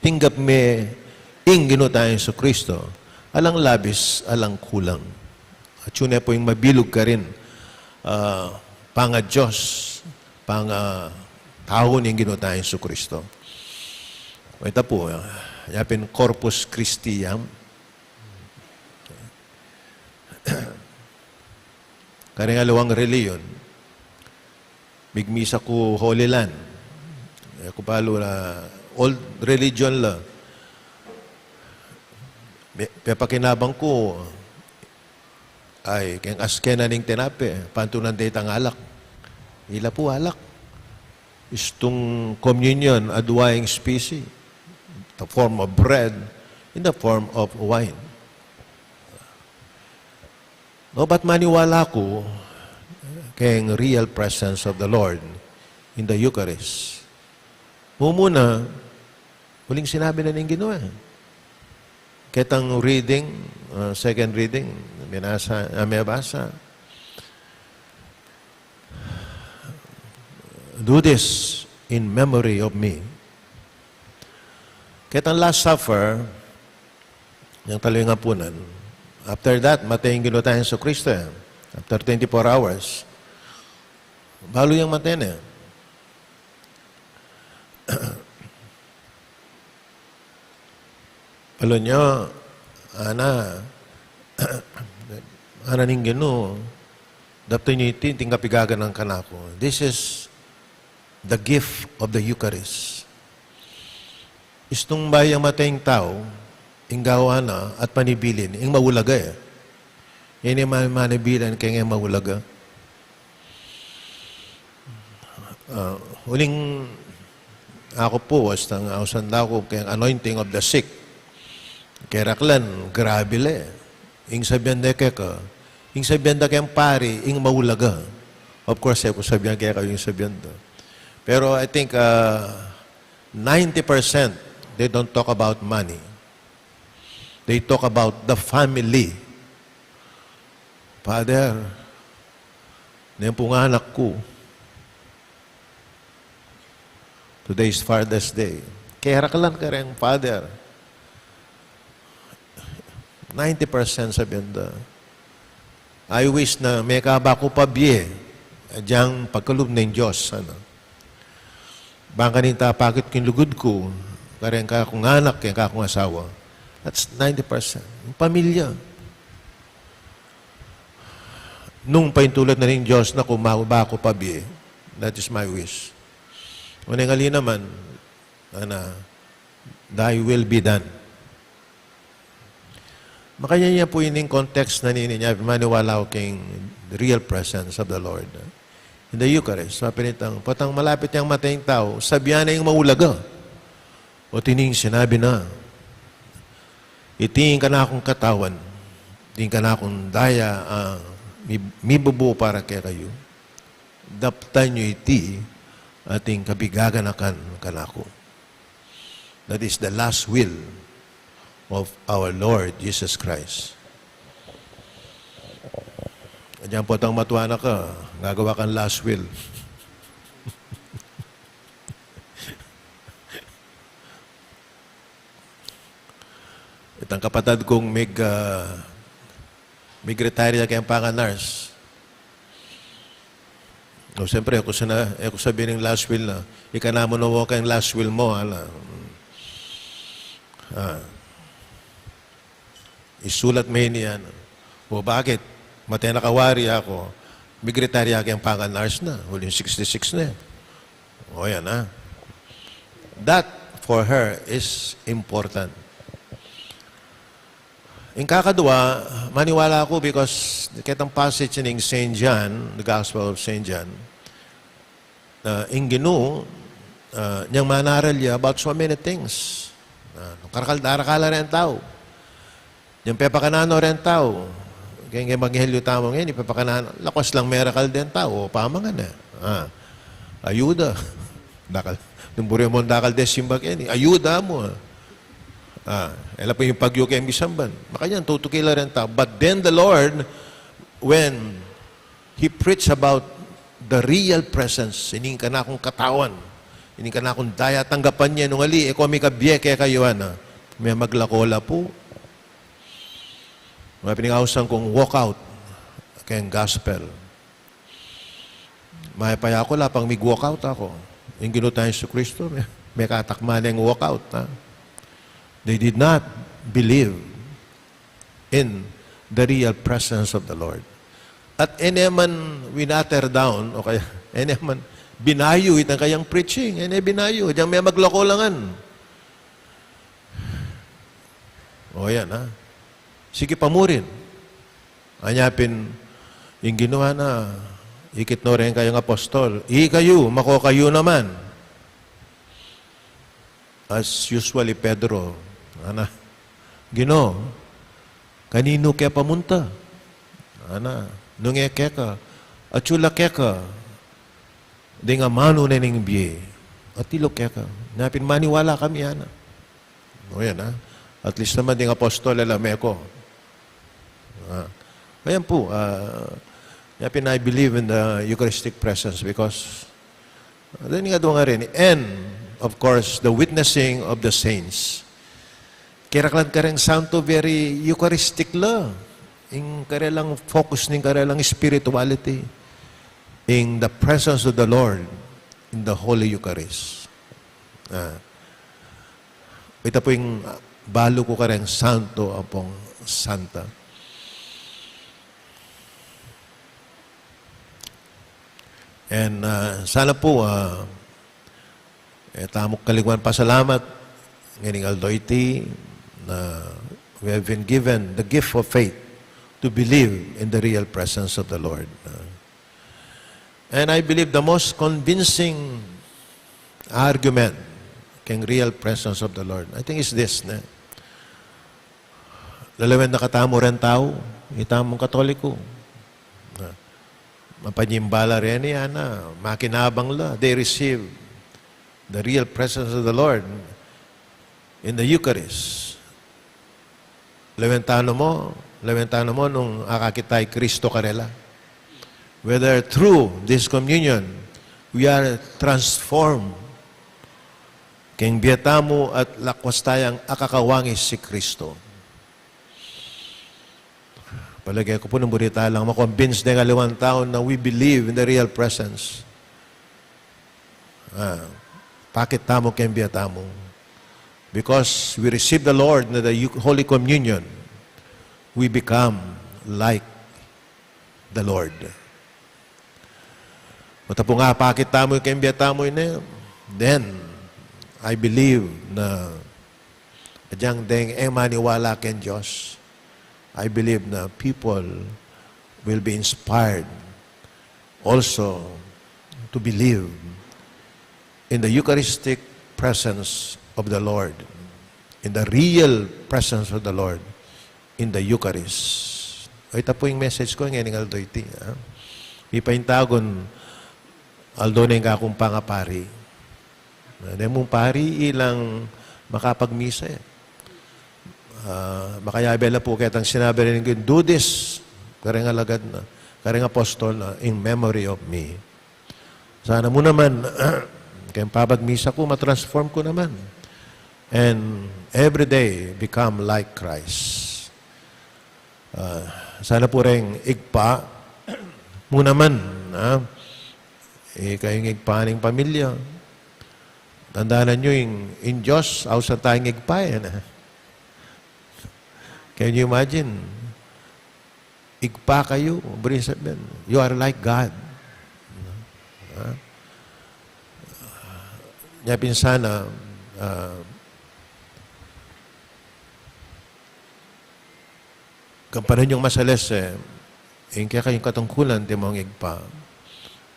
tinggap me ing Ginu tang Jesucristo, alang labis, alang kulang. At yun ne pu ing mabilug karin, ah, panga-Dios, panga-tau ning Ginu tang Jesucristo. Ita pu, ah, yapin Corpus Christi ya. Kareng aliwang relihiyon, migmisa ku Holy Land. E ku balu la, old religion la. Me-, pepakinabang ku, ay, keng askenan ning tinape, pantunan de itang alak. Ila pu alak. Istung communion, aduang specie, the form of bread, in the form of wine. No, ba't maniwala ku keng real presence of the Lord in the Eucharist? Mumuna, uling sinabi na ning Ginu, e. Ketang reading, ah, second reading, minasa, ah, mebasa. "Do this in memory of me." Ketang Last Supper, yang talo ing apunan, after that, mate ing Ginu tang Jesucristo, e. After twenty-four hours, balu yang mate ne. Balu ne, ana, ana ning Ginu, daptan yu iti, ing kapiganakan kanaku. This is the gift of the Eucharist. Istung bayu yang mate ing tau, ing gawa na at panibilin, ing maulaga, e. Ini man manibilin keng e maulaga. Ah, uling aku pu, basta ausan da ku keng anointing of the sick. Keraklan, grabe la, e. Ing sabian da keka, ing sabian da keng pari, ing maulaga. Of course, e ku sabian keka ing sabian da. Pero I think, ah, ninety percent, they don't talk about money. They talk about the family. "Father, nen pu ing anak ku. Today is Father's Day." Keraklan kareng father. Ninety percent sabian da, "I wish na mekaba ku pa bie, agyang pagkalub ning Dios, sana. Bang kanita pakit king lugud ku, kareng kakung anak, keng kakung asawa." That's ninety percent. Ing pamilya. Nung paintulad na ning Dios na, "Kung mekaba ku pa bie, that is my wish." Nune ngali naman, ana, "Thy will be done." Makanyan ya pu ining context na nini, inya maniwala ku keng real presence of the Lord in the Eucharist. Sabi nitang, potang malapit yang mate ing tau, sabian na ing maulaga, "O tini ing sinabi na, iti ing kanakung katawan, iti ing kanakung daya, ah, mi-, mibubu para kekayu. Daptan yu iti, ating kapiganakan kanaku." That is the last will of our Lord Jesus Christ. Agyang potang matua na ka, gagawa kang last will. Itang kapatad kung mig, ah, mig-retire ya keng panga-nurse. No, siyempre, e ku sana, e ku sabian ing last will na, ika namu na mu keng last will mu, ala. Ah. Isulat me ini, ana. O bakit? Mate na kawari aku, mig-retire ya keng pangal nurse na, uling sixty-six na. O yan, ha? That, for her, is important. Ing kakadwa, maniwala ku because ketang passage ning Saint John, the Gospel of Saint John, ah, ing Ginu, ah, inyang manaral ya about so many things. Ah, karakal, darakal la reng tau. Inyang pepakanan no reng tau. Keng ebanghelyo tamu ngeni, pepakanan, lakwas lang merakal deng tau, o pamangan e. Ah, ayuda. Dakal, nung buri mung dakal deng simba keni, ayuda mu, ah. Ah, e la pu ing pagyu keng misamban. Makanyan, tutuki la reng tau. But then the Lord, when He preached about the real presence, ining kanakung katawan, ining kanakung daya tanggapan ye, nung ali, e ku mikabie kekayu, ana, memaglako la pu. Mapiningausan kung walk out keng gospel. Mayap ya ku, lapang mig-walk out aku. Ing Ginu tang Jesucristo, me, mekatakma neng walk out, ha? They did not believe in the real presence of the Lord. At e ne man winater down, o kaya, e ne man binayu itang kayang preaching, e ne binayu, agyang memaglako la ngan. O yan, ha? Sige pa mu rin. Anya pin, ing Ginu, ana, ikit no reng kayang apostol, "Ikayu, mako kayu naman." As usual, i Pedro, ana, "Ginu, kaninu ke pamunta?" Ana, "Nung e keka, atyu la keka ding amanu na ning bie, atiu la keka." Nya pin maniwala kami, ana. O yan, ha? At least naman ding apostol, ala, meko. Ah. Ayan pu, ah, nya pin, I believe in the Eucharistic presence because, ah, then nga doon nga rin. And, of course, the witnessing of the saints. Keraklan kareng santo very Eucharistic la. Ing karelang focus ning karelang spirituality, in the presence of the Lord, in the Holy Eucharist. Ah. Ita pu ing, ah, balu ku kareng santo ampong santa. And, ah, sana pu, ah, e tamu kalingwan pasalamat ngening aldo iti na we have been given the gift of faith to believe in the real presence of the Lord. Ah. And I believe the most convincing argument keng real presence of the Lord, I think, is this, ne? Lalawen na katamu reng tau, itamung Katoliko. Na, mapanyimba la reni, ana, makinabang la. They receive the real presence of the Lord in the Eucharist. Lawen tana mu, lawen tana mu nung akakit ta i Kristo karela. Whether through this communion, we are transformed keng bie tamu at lakwas tayang akakawangis i Kristo. Palage ku pu nung buri tala lang ma-convince deng aliwang tau na we believe in the real presence. Ah, pakit tamu keng bie tamu. Because we receive the Lord na the Eu-, Holy Communion, we become like the Lord. Ita pu nga pakit tamu keng bie tamu ini, then I believe na agyang deng e maniwala keng Dios, I believe na people will be inspired also to believe in the Eucharistic presence of the Lord, in the real presence of the Lord in the Eucharist. Ita pu ing message ku ngening aldo iti, ha? Ipaintagun, aldo neng kakung pangapari. Deng mung pari, ilang makapagmisa, e. Ah, makayabe la pu ketang sinabi rin, "Do this," kareng alagad na, kareng apostol na, "in memory of me." Sana mu naman, keng pabagmisa ku, ma-transform ku naman. And every day, become like Christ. Ah, sana pu reng Ibpa mu naman, ah, E, kayu ing Ibpa ning pamilya. Tandanan yu, ing, ing Dios, ausan taya ing Ibpa, e. Can you imagine? Ibpa kayu, buri sabyan, you are like God. Ha? Nya pin sana, ah, kampanan yung masalese, ing kekayung katungkulan, atin mong Ibpa.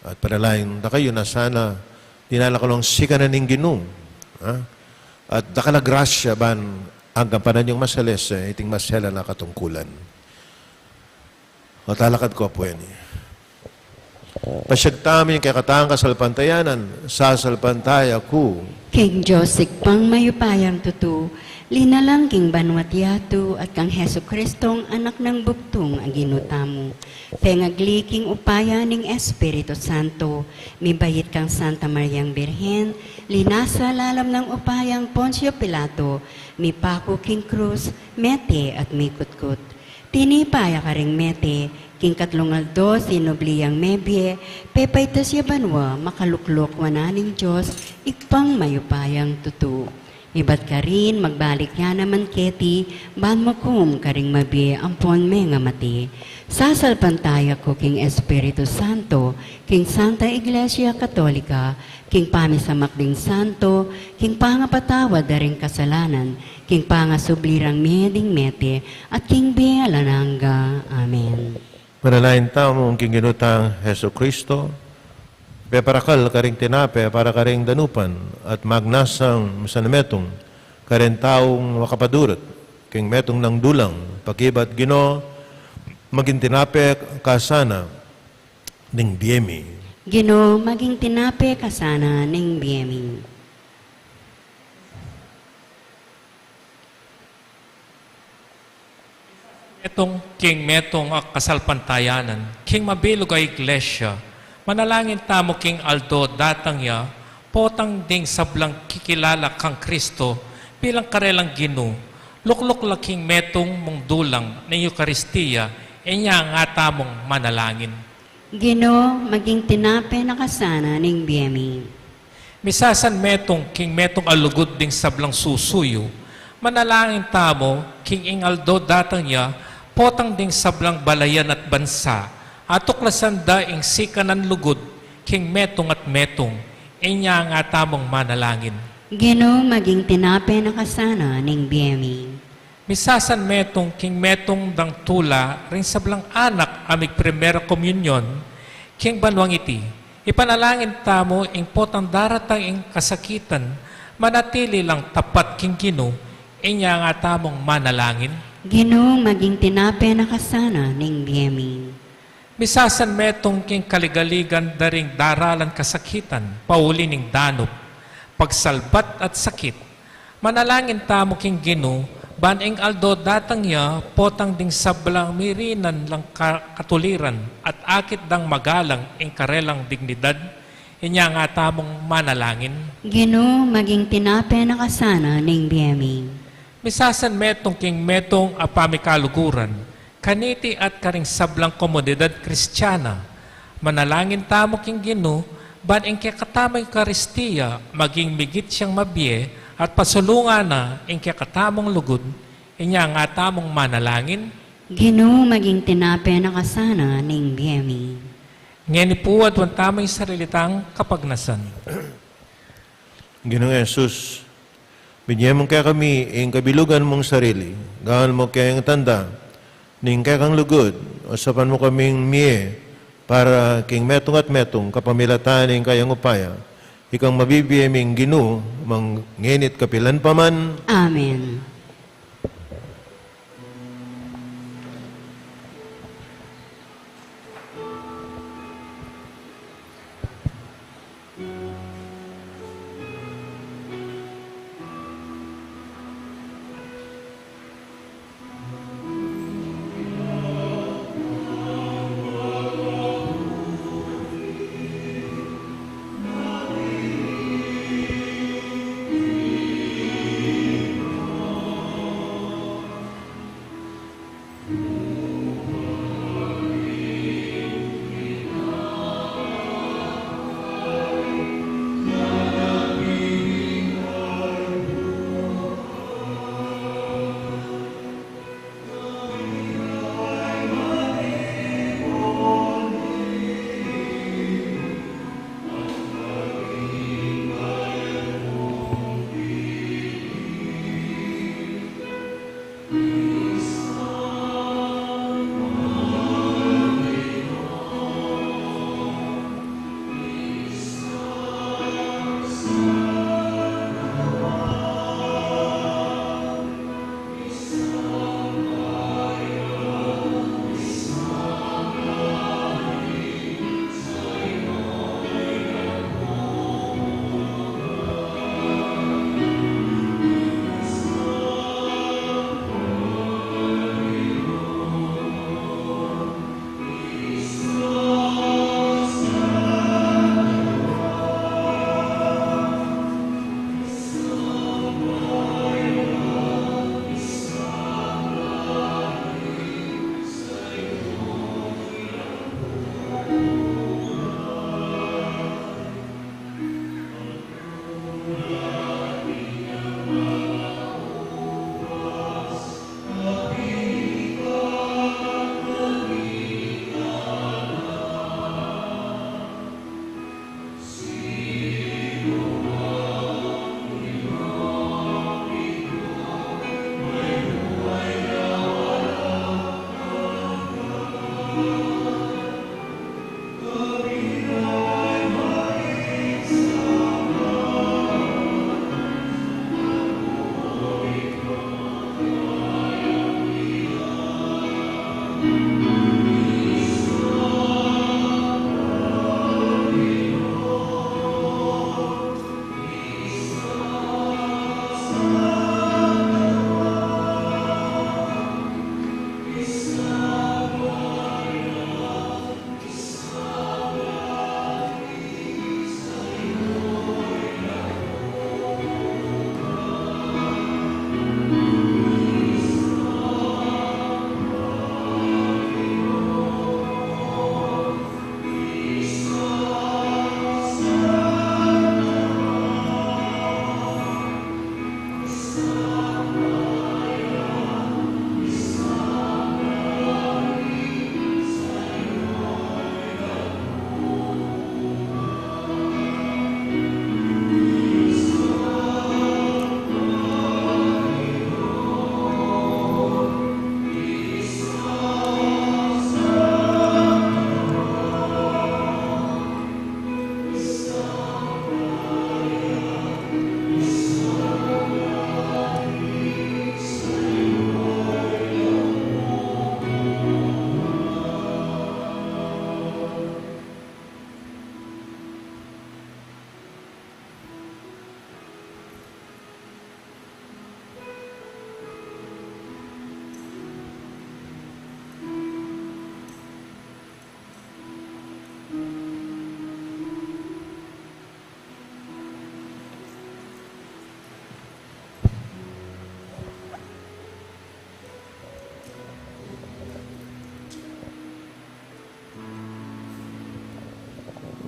At panalangin da kayu na sana dinala kayu king sikanan ning Ginu, ha? At dakal a grasya ban anggang kampanan yung masalese, iting maselan a katungkulan. O talakad ko, Apu, ini. Pasyag tamu ing kekatang kasalpantayanan, sasalpantaya ku. King Dios Ibpang mayupayang tutu, linalang king banua't yatu, at kang Jesucristong Anak nang bugtung a Ginu tamu. Pengagli king upaya ning Espiritu Santo, mibait kang Santa Mariang Birhen, linasa lalam nang upayang Poncio Pilato, mipaku king krus, mete at mikutkut. Tinipa ya karing mete, king katlung aldo sinubli yang mebie, pepaitas ya banua, makalukluk wanan ning Dios, Ibpang mayupayang tutu. Ibat karin, magbalik ya naman keti, ban mukum karing mabie ampon mengamate. Sasalpantaya ku king Espiritu Santo, king Santa Iglesia Katolika, king pamisamak ding santo, king pangapatawad da ring kasalanan, king pangasubli rang mie ding mete, at king bie alang angga. Amen. Manalangin tamu king Ginu tang Jesucristo, peparakal karing tinape para karing danupan, at magnasang misan a metung karing taung makapadurut king metung nang dulang, pakibat Ginu, maging tinape kasana ning bie mi. Ginu, maging tinape kasana ning bie mi. Metung king metung a kasalpantayanan, king mabilug a iglesia, manalangin tamu king aldo datang ya, potang ding sablang kikilala kang Kristo bilang karelang Ginu, lukluk la king metung mung dulang ning Eukaristia, inya nga tamung manalangin. Ginu, maging tinape na ka sana ning bie mi. Misasan metung king metung a lugud ding sablang susuyu, manalangin tamu king ing aldo datang ya, potang ding sablang balayan at bansa, atuklasan da ing sikanan lugud king metung at metung, inya nga tamung manalangin. Ginu, maging tinape na ka sana ning bie mi. Misasan metung king metung dang tula ring sablang anak a migprimera komunyon king banuang iti. Ipanalangin tamu ing potang daratang ing kasakitan, manatili lang tapat king Ginu, inya nga tamung manalangin. Ginu, maging tinape na ka sana ning bie mi. Misasan metung king kaligaligan da ring daralan kasakitan, pauli ning danup, pagsalbat at sakit. Manalangin tamu king Ginu, ban ing aldo datang ya, potang ding sablang mirinan lang ka-, katuliran, at akit dang magalang ing karelang dignidad, inya nga tamung manalangin. Ginu, maging tinape na ka sana ning bie mi. Misasan metung king metung a pamikaluguran, kaniti at karing sablang komunidad Kristiana. Manalangin tamu king Ginu, ban ing kekatamung Eukaristia maging migit yang mabie at pasulungan na ing kekatamung lugud, inya nga tamung manalangin. Ginu, maging tinape na ka sana ning bie mi. Ngeni pu, aduan tamu ing sarili tang kapagnasan. Ginung Jesus, binie mu kekami ing kabilugan mung sarili, gawan mu keng tanda ning kekang lugud, osapan mu kaming mie para king metung at metung kapamilatan ning kayang upaya, ikang mabibie ming Ginu, mangeni't kapilan pa man. Amen.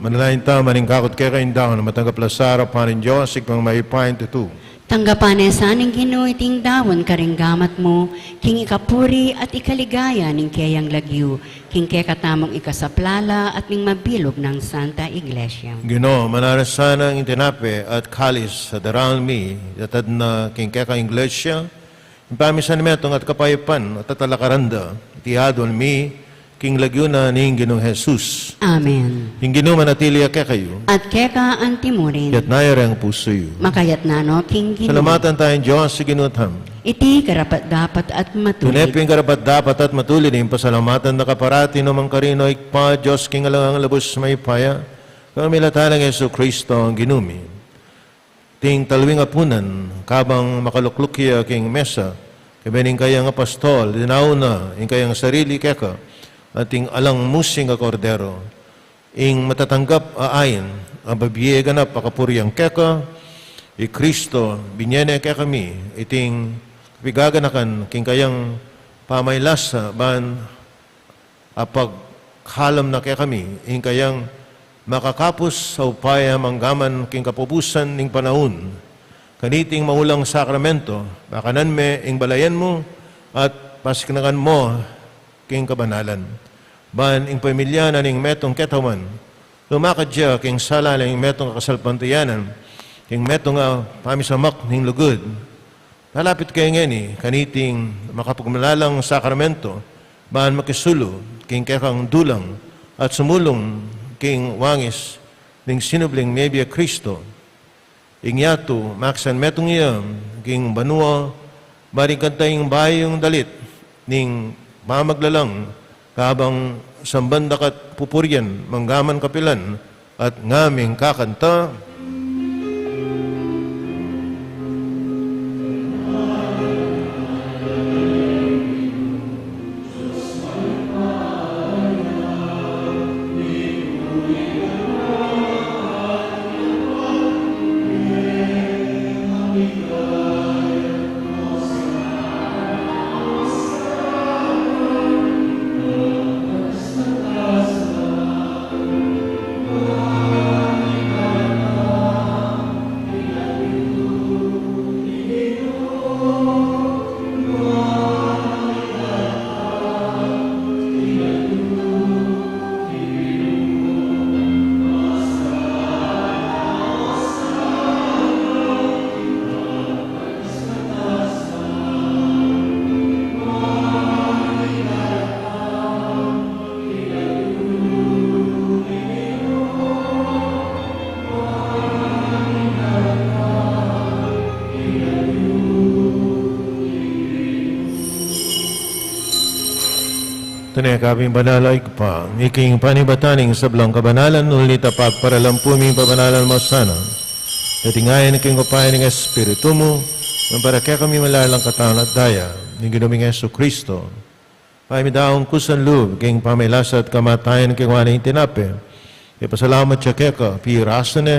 Manalangin tamu. Maningkakut keka ing daun a matanggap la sa arapan ning Dios, Ibpang mayupayang tutu. Tanggapan na sa ning Ginu iting daun karing gamat mu, king ikapuri at ikaligaya ning keyang lagyu, king kekatamung ikasaplala at ning mabilug nang Santa Iglesia. Ginu, mananu la sana ing tinape at kalis a daraun mi, itatad na king kekang Iglesia, ing pamisanan metung at kapayapan at tatalakaran da, iti adwan mi, king lagyu na ning Ginung Jesus. Amen. Ing Ginu manatili ya kekayu. At keka antimurin. Iyatas yu reng pusu yu. Makayatas no king Ginu. Salamatan taya ing Dios a Ginu tamu. Iti karapat-dapat at matulid. Tune pin karapat-dapat at matulid ing pasalamatan da ka parati nukarin, O Ibpa, Dios king alang angga, lubus mayupaya, kapamilatan nang Jesucristo a Ginu mi. Iting talwing apunan, kabang makalukluk ya king mesa, kayabe ning kayang apostol, dinaun na ing kayang sarili keka, at ing alang musing a Kordero, ing matatanggap a ain, a bibie ganap a kapurian keka, i Cristo, binye ne kekami iting kapigaganakan king kayang pamaylasa, ban a pagkalam na kekami ing kayang makakapus a upaya manggaman king kapupusan ning panaun. Kaniting maulang sakramento, pakanan me ing balayan mu at pasiknangan mu king kabanalan. Ban ing pamilya na ning metung ketawan, lumakad ya king sala ning metung a kasalpantayanan, king metung a pamisamak ning lugud. Lalapit kaya ngeni kaniting makapagmalalang sakramento, ban makisulu king kekang dulang at sumulung king wangis ning sinubling mebie Cristo. Ing yatu, makisan metung ya king banua, ban ing kanta ing bayung dalit ning pamaglalang, kabang samban da ka at pupurian, manggaman kapilan, at ngaming kakanta. Tune ka pin banal, O Ibpa, ing panibatan ning sablang kabanalan, uli na pagparalampu ming pabanalan mu sana. Iti ngan king upaya ning Espiritu mu, nung para kekami malalang katawan at daya ning Ginu ming Jesucristo. Pamidaun kusang lub king pamaylasa at kamatayan, kinuan ne ing tinape, ipasalamat ya keka, pirasan ne,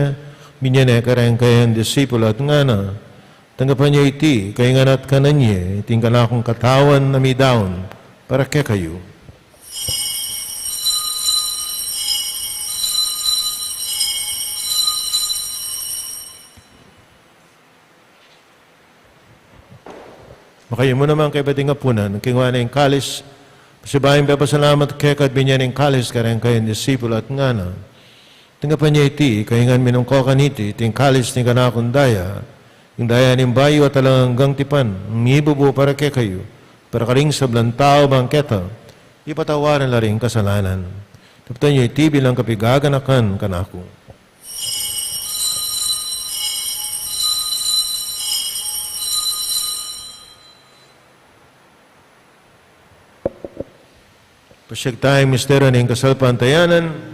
binye ne kareng kayang disipulo at ngana: Tanggapan ye iti, kayu ngan at kanan ye, iti ing kanakung katawan a midaun para kekayu. Makayabe mu naman kaybat ing apunan, kinuan ne ing kalis, pasibayu pepasalamat keka at binye ne ing kalis kareng kayang disipulo at ngana: Tanggapan ye iti, kayu ngan minungko kaniti, iti ing kalis ning kanakung daya, ing daya ning bayu at alang anggang tipan, mibubu para kekayu, para karing sablang tau, ban keta ipatawaran la ring kasalanan. Daptan ye iti bilang kapigaganakan kanaku. Pasiag taya ing misteryu ning kasalpantayanan.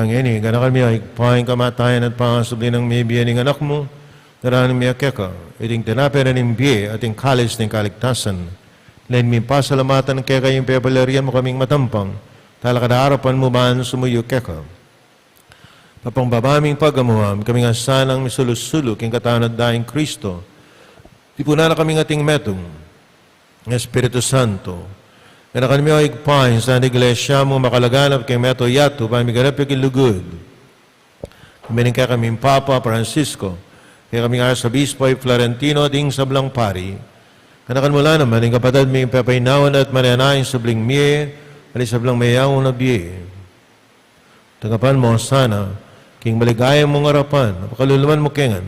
Ngeni, ganakan mi, o Ibpa, ing kamatayan at pangasubli nang mebie ning Anak mu, daraun mi keka iting tinape ning bie at ing kalis ning kaligtasan. Lalu mi pasalamatan keka ing pepalarian mu kaming matampang, talakad arapan mu ban sumuyu keka. Papangbaba ming pagamuan, kaming asanang misulu-sulu king katawan at daya nang Kristo, tipunan na kaming ating metung Espiritu Santo. Ganakan mi, o Ibpa, ing Santa Iglesia mu makalaganap king meto yatu, pamiganap ya king lugud. Kami ning kekaming Papa Francisco, kekaming Arsobispo i Florentino, ding sablang pari. Ganakan mu la naman ing kapatad ming pepainawa na at manenaya ing subling mie, at ing sablang meyaun a bie. Tanggapan mu sana king maligaya mung arapan, pakaluluan mu kami ngan,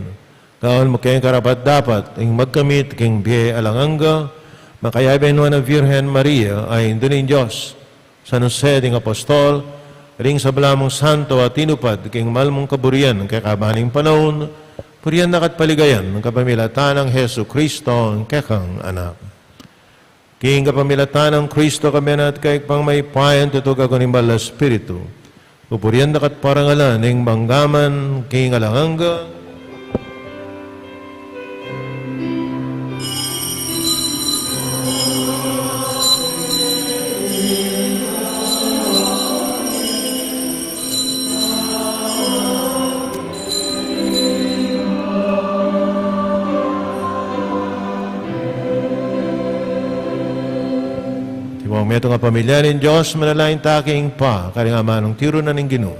gawan mu kami karapat-dapat ing magkamit king bie alang angga, makayabe nuan a Virgen Maria a Indu ning Dios, San Jose ding Apostol, ding sabla mung santo a tinupad king mal mung kaburian kekaban ning panaun, purian da ka at paligayan kapamilatan nang Jesucristo, ing kekang Anak. King kapamilatan nang Kristo, kami na at kaya pang mayupayang tutu, kayabe ning Banal a Espiritu, pupurian da ka at parangalan ning mangga man king alang angga. King metung a pamilya ning Dios, manalangin ta king Ibpa, karing amanung tiru na ning Ginu.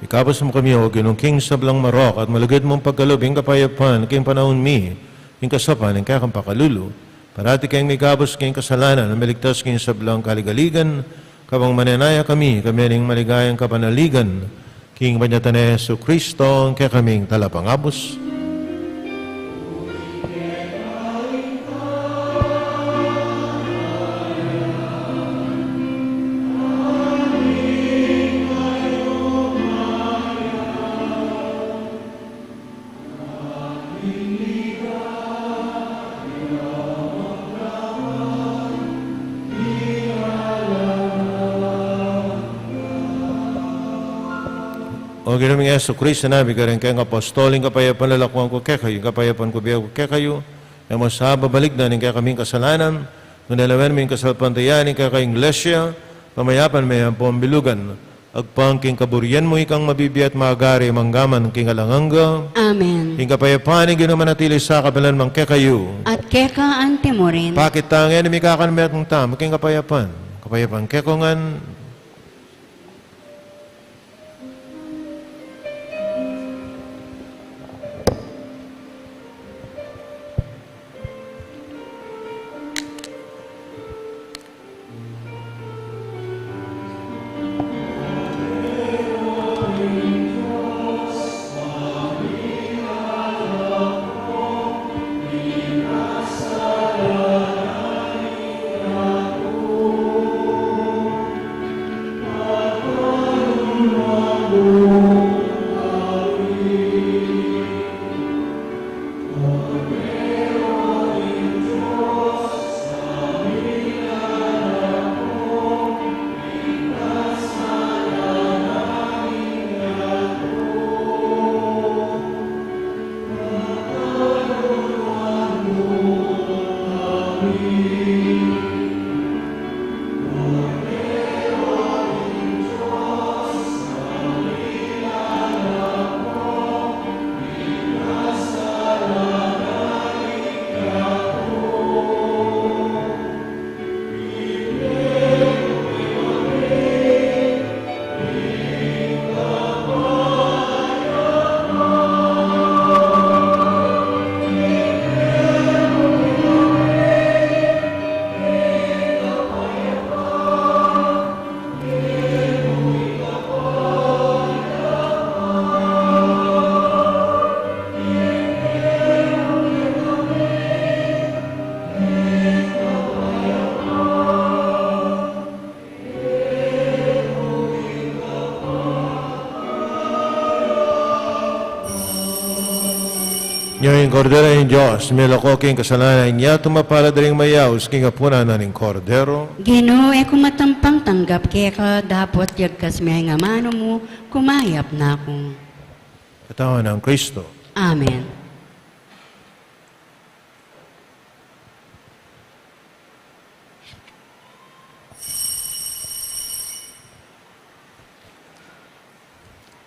Ikabus mu kami, O Ginu, king sablang marok at malugud mung pagkalub ing kapayapan king panaun mi, king kasaupan ning kekang pakalulu. Parati keng mikabus king kasalanan, at miligtas king sablang kaligaligan, kabang manenaya kami, kami ning maligayang kapanaligan, king panyatang nang Jesucristo, ing kekaming Talapangabus. O Ginu ming Jesucristo, sinabi mu karing kekang apostol, ing kapayapan lalakwan ku kekayu, ing kapayapan ku bie ku kekayu, e mu sa babalikdan ing kekaming kasalanan, nune lawen mu ing kasalpantayanan ning kekang Iglesia, pamayapan me ampong bilugan. Agpang king kaburian mu, ikang mabibie at magari mangga man king alang angga. Amen. Ing kapayapan ning Ginu manatili sa kapilan man kekayu. At keka antimurin. Pakit tang e na mikakanmetung tamu king kapayapan. Kapayapan kekongan. Nya ing Kordero ning Dios, milako king kasalanan ning yatu, mapalad ding mayaus king apunan na ning Kordero. Ginu, e ku matampang tanggap keka, dapot yagkas me ing amanu mu, kumayap na ku. Katawan nang Kristo. Amen.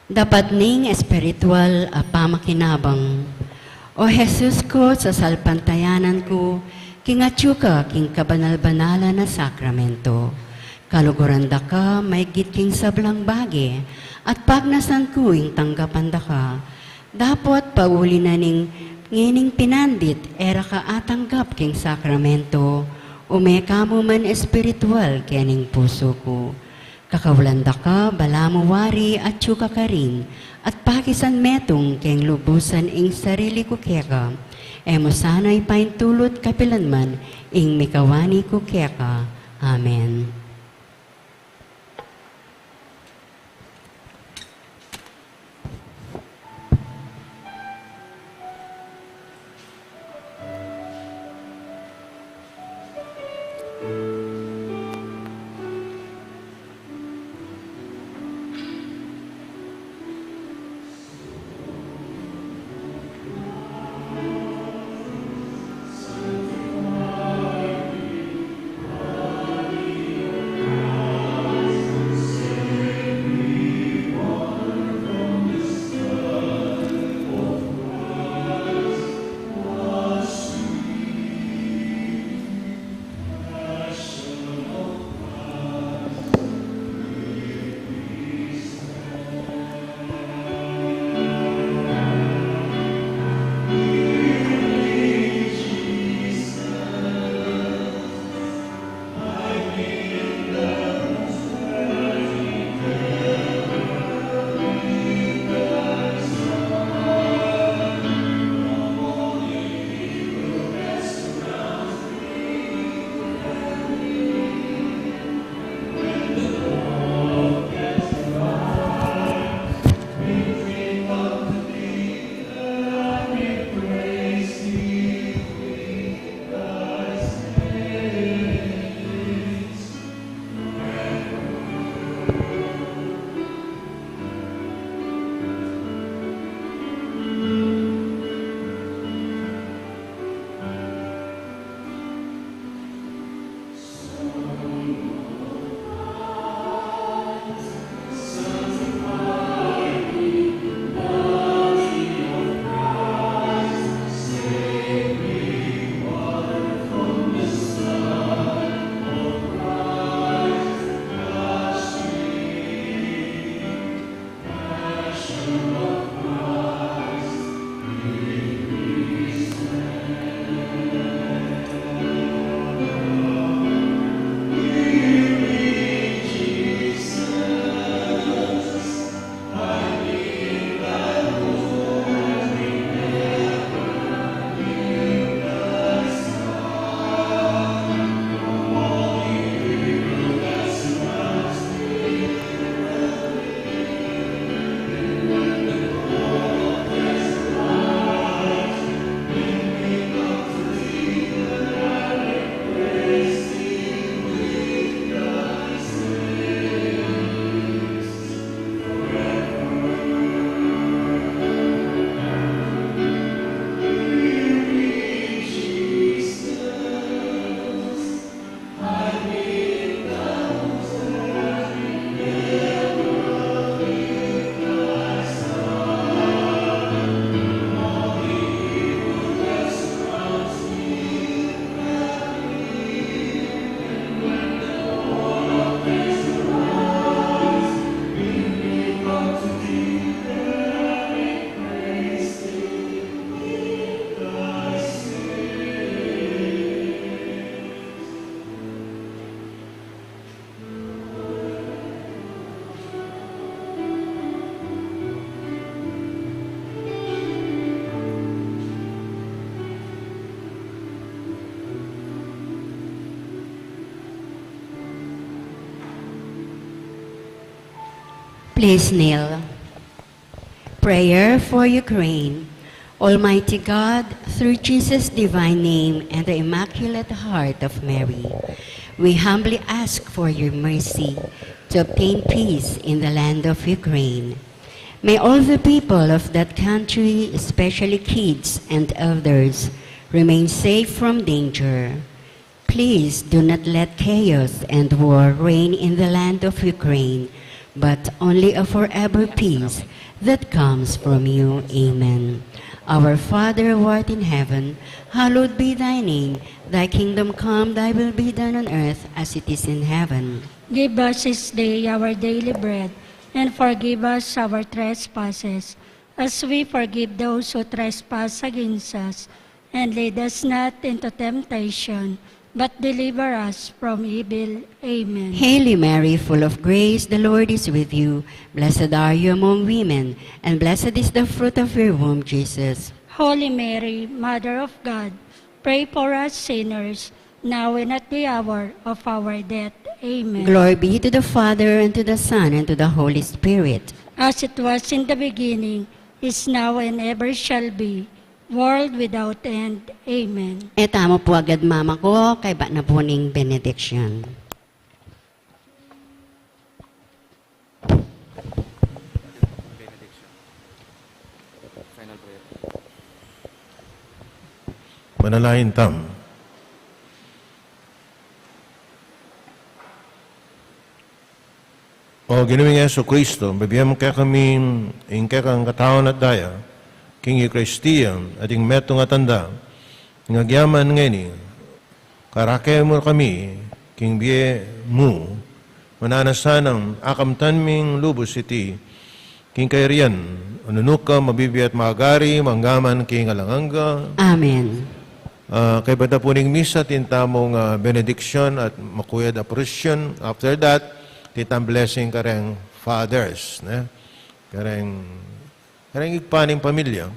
Dapat ning espiritual a pamakinabang. O Jesus ku, sasalpantayanan ku king atyu ka king kabanal-banalan a sakramento. Kaluguran da ka maigit king sablang bage, at pagnasan ku ing tanggapan da ka. Dapot pauli na ning ngening pinandit e ra ka atanggap king sakramento, ume ka mu man espiritual kening pusu ku. Kakaulan da ka, balamu wari atyu ka karin, at pakisan metung keng lubusan ing sarili ku keka. E mu sana ipaintulut kapilan man ing mikawani ku keka. Amen. Please kneel. Prayer for Ukraine. Almighty God, through Jesus' divine name and the Immaculate Heart of Mary, we humbly ask for your mercy to obtain peace in the land of Ukraine. May all the people of that country, especially kids and elders, remain safe from danger. Please do not let chaos and war reign in the land of Ukraine, but only a forever peace that comes from you. Amen. Our Father who art in heaven, hallowed be thy name. Thy kingdom come, thy will be done on earth as it is in heaven. Give us this day our daily bread, and forgive us our trespasses, as we forgive those who trespass against us. And lead us not into temptation, but deliver us from evil. Amen. Hail Mary, full of grace, the Lord is with you. Blessed are you among women, and blessed is the fruit of your womb, Jesus. Holy Mary, Mother of God, pray for us sinners, now and at the hour of our death. Amen. Glory be to the Father, and to the Son, and to the Holy Spirit. As it was in the beginning, is now, and ever shall be, world without end. Amen. E tamu pu agad mamako, kaybat na pu ning benediction. Manalangin tamu. O Ginu ming Jesucristo, bibie mu kekami ing kekang katawan at daya, king Eukaristia, at ing metung a tanda, ing agyaman ngeni, karake mu kami, king bie mu, mananu sanang akamtan ming lubus iti, king kayarian, a nung nukarin mabibie at magari, mangga man king alang angga. Amen. Ah, kaybat na pu ning misa, atin tamung, ah, benediction at makuyad a prosesyon. After that, atin tamung blessing kareng fathers, ne? Kareng, kareng igpa ning pamilya.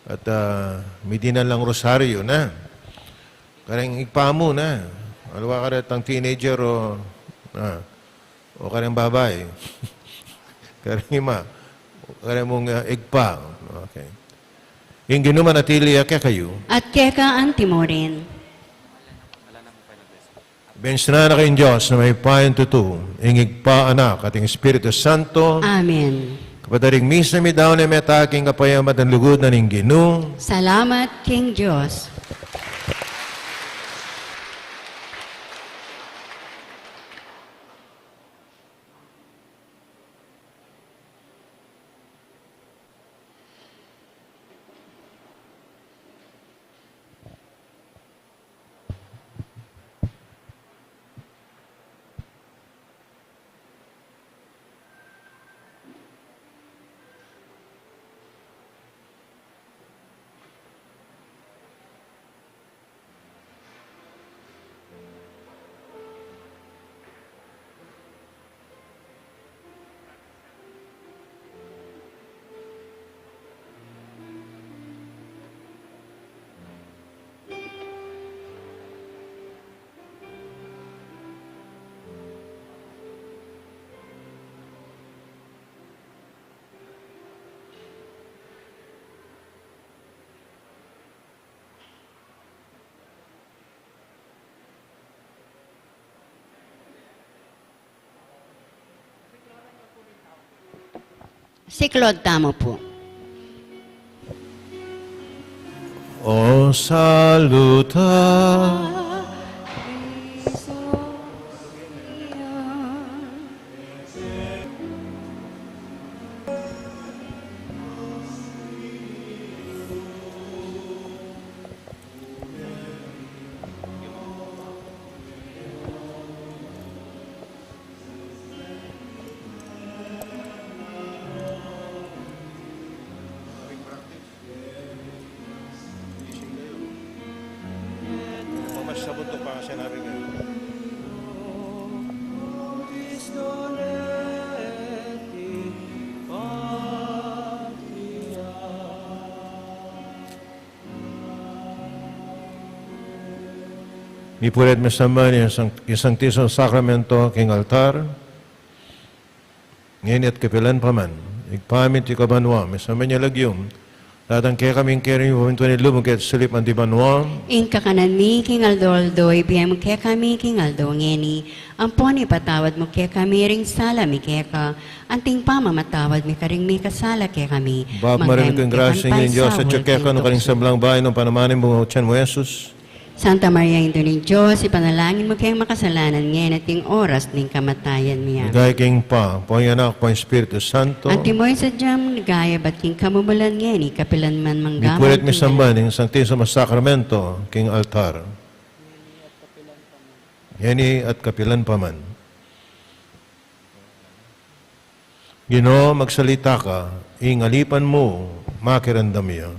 At, ah, midinan lang rosaryo, ne? Kareng igpa mu, ne? Aliwa karetang teenager o, ah, o kareng babai. Kareng ima. O kareng mung, ah, igpa. Okay. Ing Ginu manatili ya kekayu. At keka antimurin. Bendisyunan na kayu ning Dios a mayupayang tutu, ing Ibpa, Anak, at ing Espiritu Santo. Amen. Kapatad, ing misa midaun ne meta king kapayapaan at lugud na ning Ginu. Salamat king Dios. Siklaud tamu pu. O salud ta. Mamasabot ko pa kasi namin ngayon. Mipulit misamban ing Sang-, ing Santisimo Sakramento king altar. ngeni at kapilan pa man. Ibpa mi, atiu ka banua, misamban ya ing lagyu mu, datang kekami ing kayarian mu, mipamintuan ing lub mu keti sulip anti banua. Ing kakanan mi king aldo-aldo, ibie mu kekami king aldo ngeni. Ampon ipatawad mu kekami ring sala mi keka, anti ing pamamatawad mi karing mikasala kekami. Ibpa mu, Maria, mipnu ka king grasya, ing Ginung Dios atiu keka, nukarin ing sablang bayu, nukarin naman ing bunga ning tiyan mu, Jesus. Santa Maria, Indu ning Dios, ipanalangin mu keng makasalanan, ngeni at king oras ning kamatayan mi. Amen. Ligaya king Ibpa, ampo king Anak, ampo king Espiritu Santo. Antimo ing sadya mung ligaya ibat king kamumulan, ngeni, kapilan man, mangga man king alang angga. Mi puri at misamban ing Santisimo Sakramento king altar. Ngeni at kapilan pa man. Ginu, magsalita ka, ing alipan mu makiramdam ya.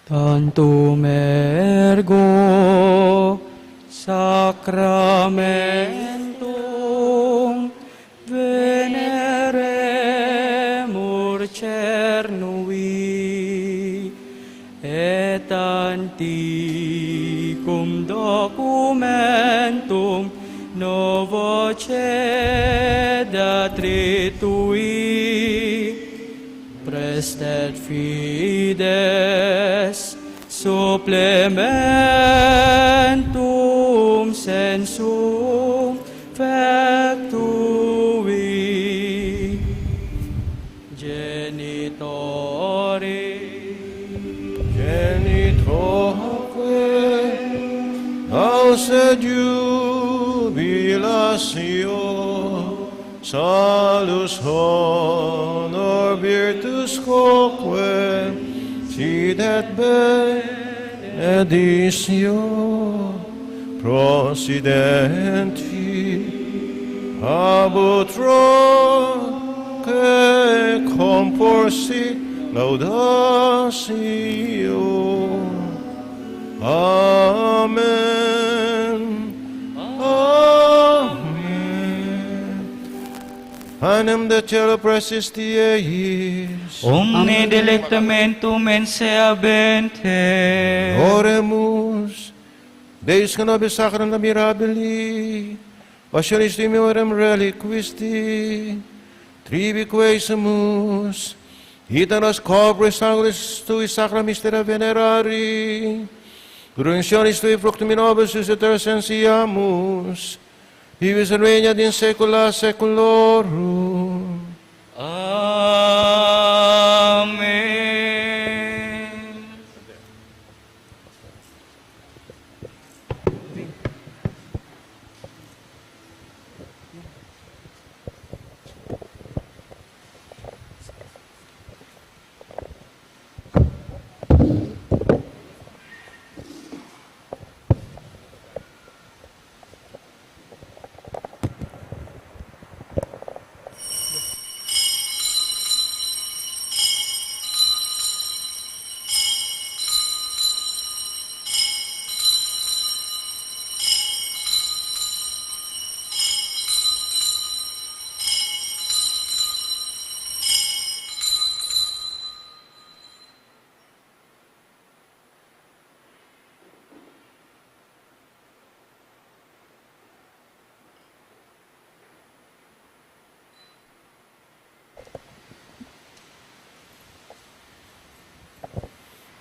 Tantum ergo sacramentum veneremur cernui, et antiquum documentum novo cedat ritui, praestet fides supplementum sensum factui. Genitori, genitorque, ausa jubilatio, salus honor virtus quoque, sit et beneditio, procidenti ab utroque comporsit laudatio. Amen. Amen. Panem de celo prestis die eis. Omne delectamentum mensae habent. Oremus. Deus, quae nobis sacrum lamirabili passionis tuae meorum reliquisti, trivique sumus, ita nos corporis et sanguinis tui sacra mystera venerari, resurrectionis tui fructum in nobis suscitare sentiamus, vivis et regnas in saecula saeculorum. Amen.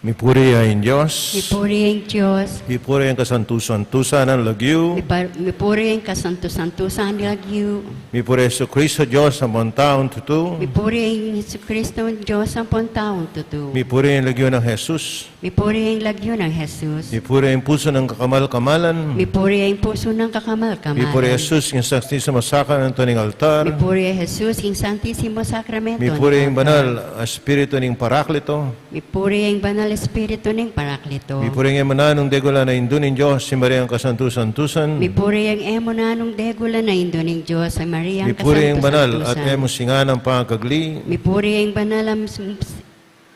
Mipuri ya ing Dios. Mipuri ya ing Dios. Mipuri ya ing kasantusantusan nang lagyu. Mipa-, mipuri ya ing kasantusantusan nang lagyu. Mipuri ya i Jesucristo, Dios ampong taung tutu. Mipuri ya ing Jesucristo, Dios ampong taung tutu. Mipuri ya ing lagyu nang Jesus. Mipuri ya ing lagyu nang Jesus. Mipuri ya ing pusu nang kakamal-kamalan. Mipuri ya ing pusu nang kakamal-kamalan. Mipuri ya i Jesus king Santisimo Sakramento ning altar. Mipuri ya i Jesus king Santisimo Sakramento ning altar. Mipuri ya ing banal a Espiritu ning Paraklito. Mipuri ya ing banal a Espiritu ning Paraklito. Mipuri ya ing e mu nanung degulan a Indu ning Dios, i Mariang kasantusantusan. Mipuri ya ing e mu nanung degulan a Indu ning Dios, i Mariang kasantusantusan. Mipuri ya ing banal at e mu singanang pangakagli. Mipuri ya ing banal a mus-, mus-,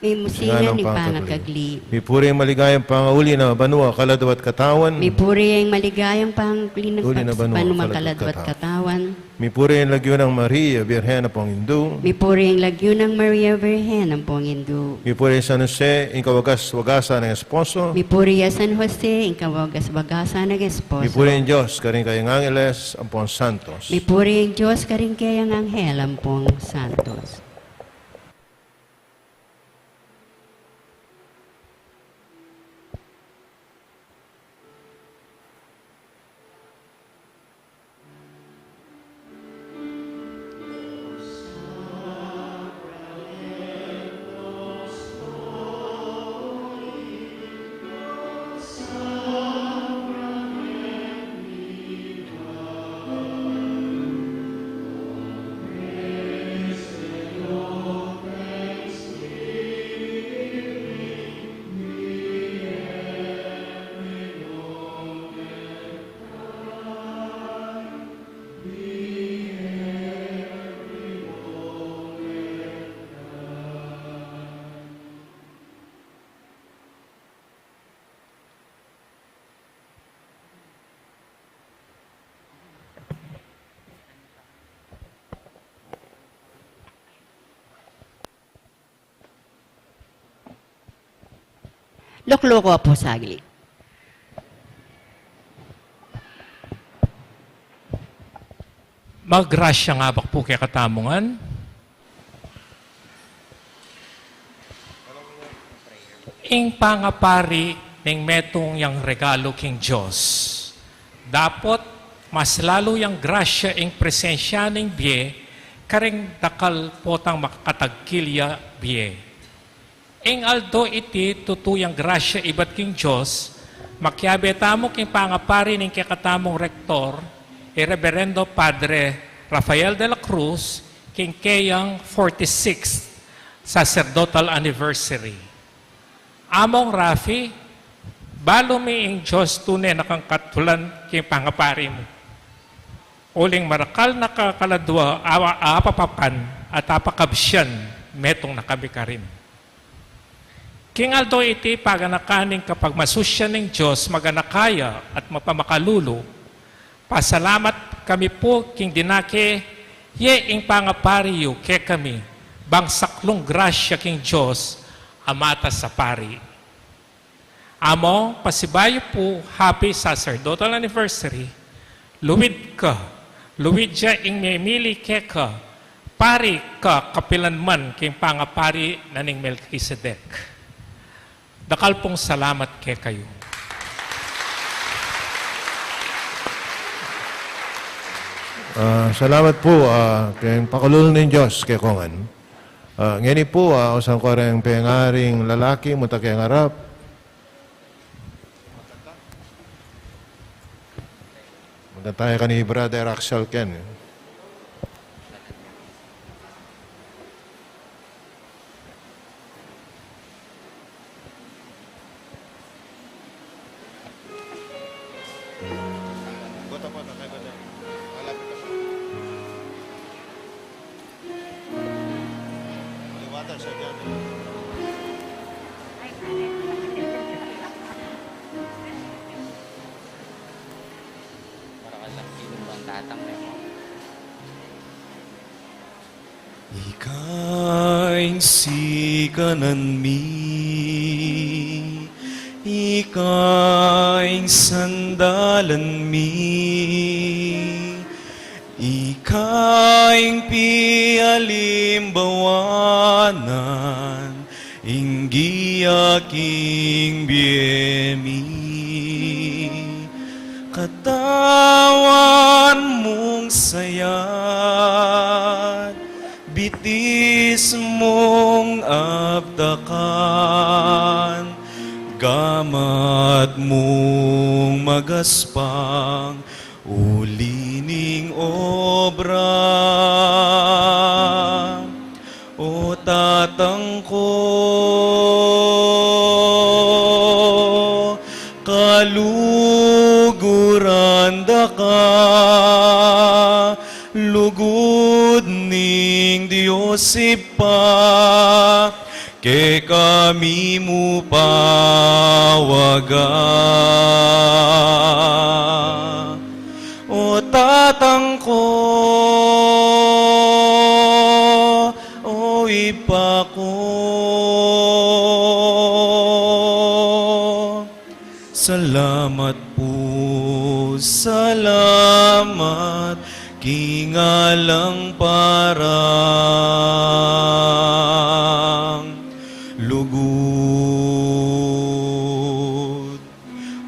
e mu singan ning pangakagli. Mipuri ya ing maligayang pangauli na banua, kaladua at katawan. Mipuri ya ing maligayang pangauli na banua, kaladua at katawan. Mipuri ya ing lagyu nang Maria, Birhen ampong Indu. Mipuri ya ing lagyu nang Maria, Birhen ampong Indu. Mipuri ya i San Jose, ing kawagas-wagasan nang esposo. Mipuri ya i San Jose, ing kawagas-wagasan nang esposo. Mipuri ya ing Dios karing kayang angeles ampong santos. Mipuri ya ing Dios karing kayang anghel ampong santos. Lukluk ku pu saglit. Magrasyang abak pu kekatamu ngan. Ing pangapari ning metung yang regalu king Dios. Dapot mas lalu yang grasya ing presensya ning bie karing dakal potang makakatagkil ya bie. Ing aldo iti, tutu yang grasya ibat king Dios, makiabe tamu king pangapari ning kekatamung rektor, i Reberendo Padre Rafael de la Cruz, king keyang forty-sixth sacerdotal anniversary. Among Rafi, balu mi ing Dios tune na kang katulan king pangapari mu. Uling marakal na ka kaladua, awa, apapapan at apakabsian, metung na kami karin. King aldo iti, paganakan ning kapagmasusyan ning Dios, maganaka ya at mapamakalulu, pasalamat kami pu king dinake ye ing pangapari yu kekami, bang saklung grasya king Dios a matas a pari. Amo, pasibayu pu, happy sacerdotal anniversary. Luid ka, luid ya ing memili keka, pari ka kapilan man king pangapari na ning Melkisedek. Dakal pung salamat kekayu. Ah, salamat pu, ah, keng pakalulu ning Dios kekongan. Ah, ngeni pu, ah, ausan ku reng pengaring lalaki, munta keng arap. Magkanta ya kani Brother Axel Ken, eh. Marakal lang sino bang tatang na mo. Ika ing sikanan mi, ika ing sandalan mi, ika ing pialimbawanan, ing giya king bie mi. Katawan mung sayat, bitis mung aptakan, gamat mung magaspang, uli ning obra. O Tatang ko, kaluguran da ka, lugud ning Dios Ibpa, kekami mu pawaga. O Tatang ko, o Ibpa ko, salamat pu, salamat king alang parang lugud.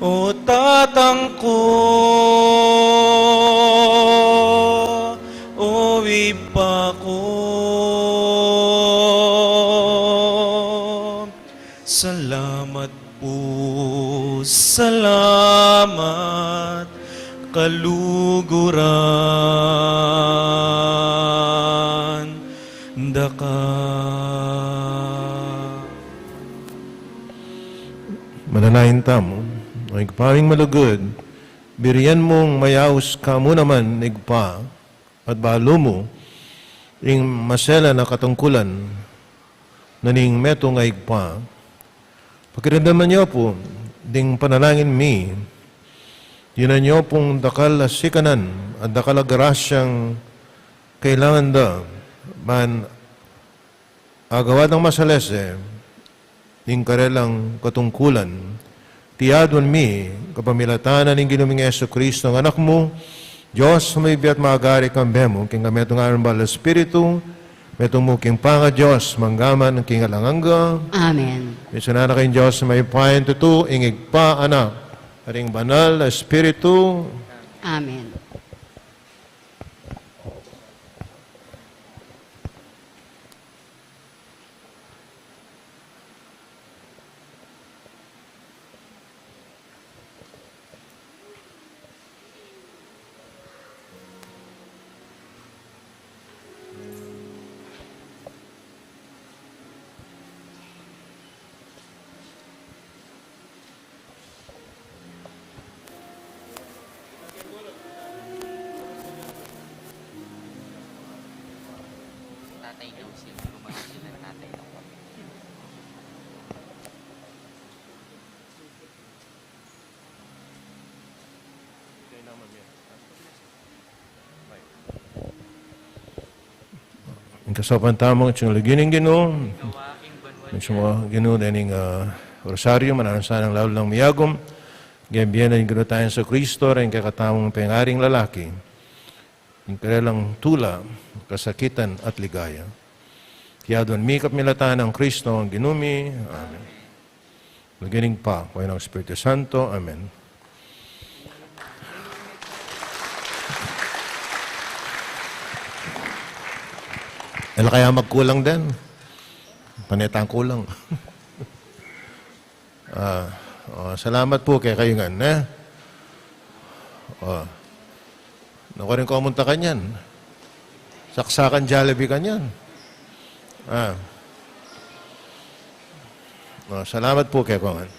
O Tatang ko, o Ibpa ko, salamat pu, salamat kaluguran da ka. Manalangin tamu. O Ibpa ming malugud, birian mung mayaus ka mu naman, Ibpa, at balu mu ing maselan a katungkulan na ning metung a Ibpa. Pakiramdaman yu pu ding panalangin mi, dinan yu pung dakal a sikanan at dakal a grasyang kailangan da, ban agawa dang masalese ning karelang katungkulan. Iti aduan mi kapamilatan na ning Ginu ming Jesucristo, a Anak mu, Dios a mabibie at magari kambe mu, king kametungan banal a Espiritu, metung mu king pangaDios, mangga man king alang angga. Amen. Misan na king Dios a mayupaya, tutu, ing Ibpa, Anak, at ing Banal a Espiritu. Amen. Tatay daw sila, lumaki sila, tatay daw kami. Ing kasaupan tamu king lagyu ning Ginu. Ing kasaupan tamu king lagyu ning Ginu, dening, ah, Rosario, mananu sanang lalu lang miyagum. King bie na ning Ginu tang Jesucristo, ring kekatamung pengaring lalaki, ing karelang tula, kasakitan at ligaya. Iti aduan mi kapamilatan nang Kristo a Ginu mi. Amen. Lagyu ning Ibpa, king Anak, Espiritu Santo. Amen. Ala kaya magkulang din? Pane tang kulang. Ah, oh, salamat pu kekayu ngan, e? Oh. Naku rin, kamunta kanyan. Saksakan Jollibee kanyan. Ah. Oh, salamat pu kekayu ngan.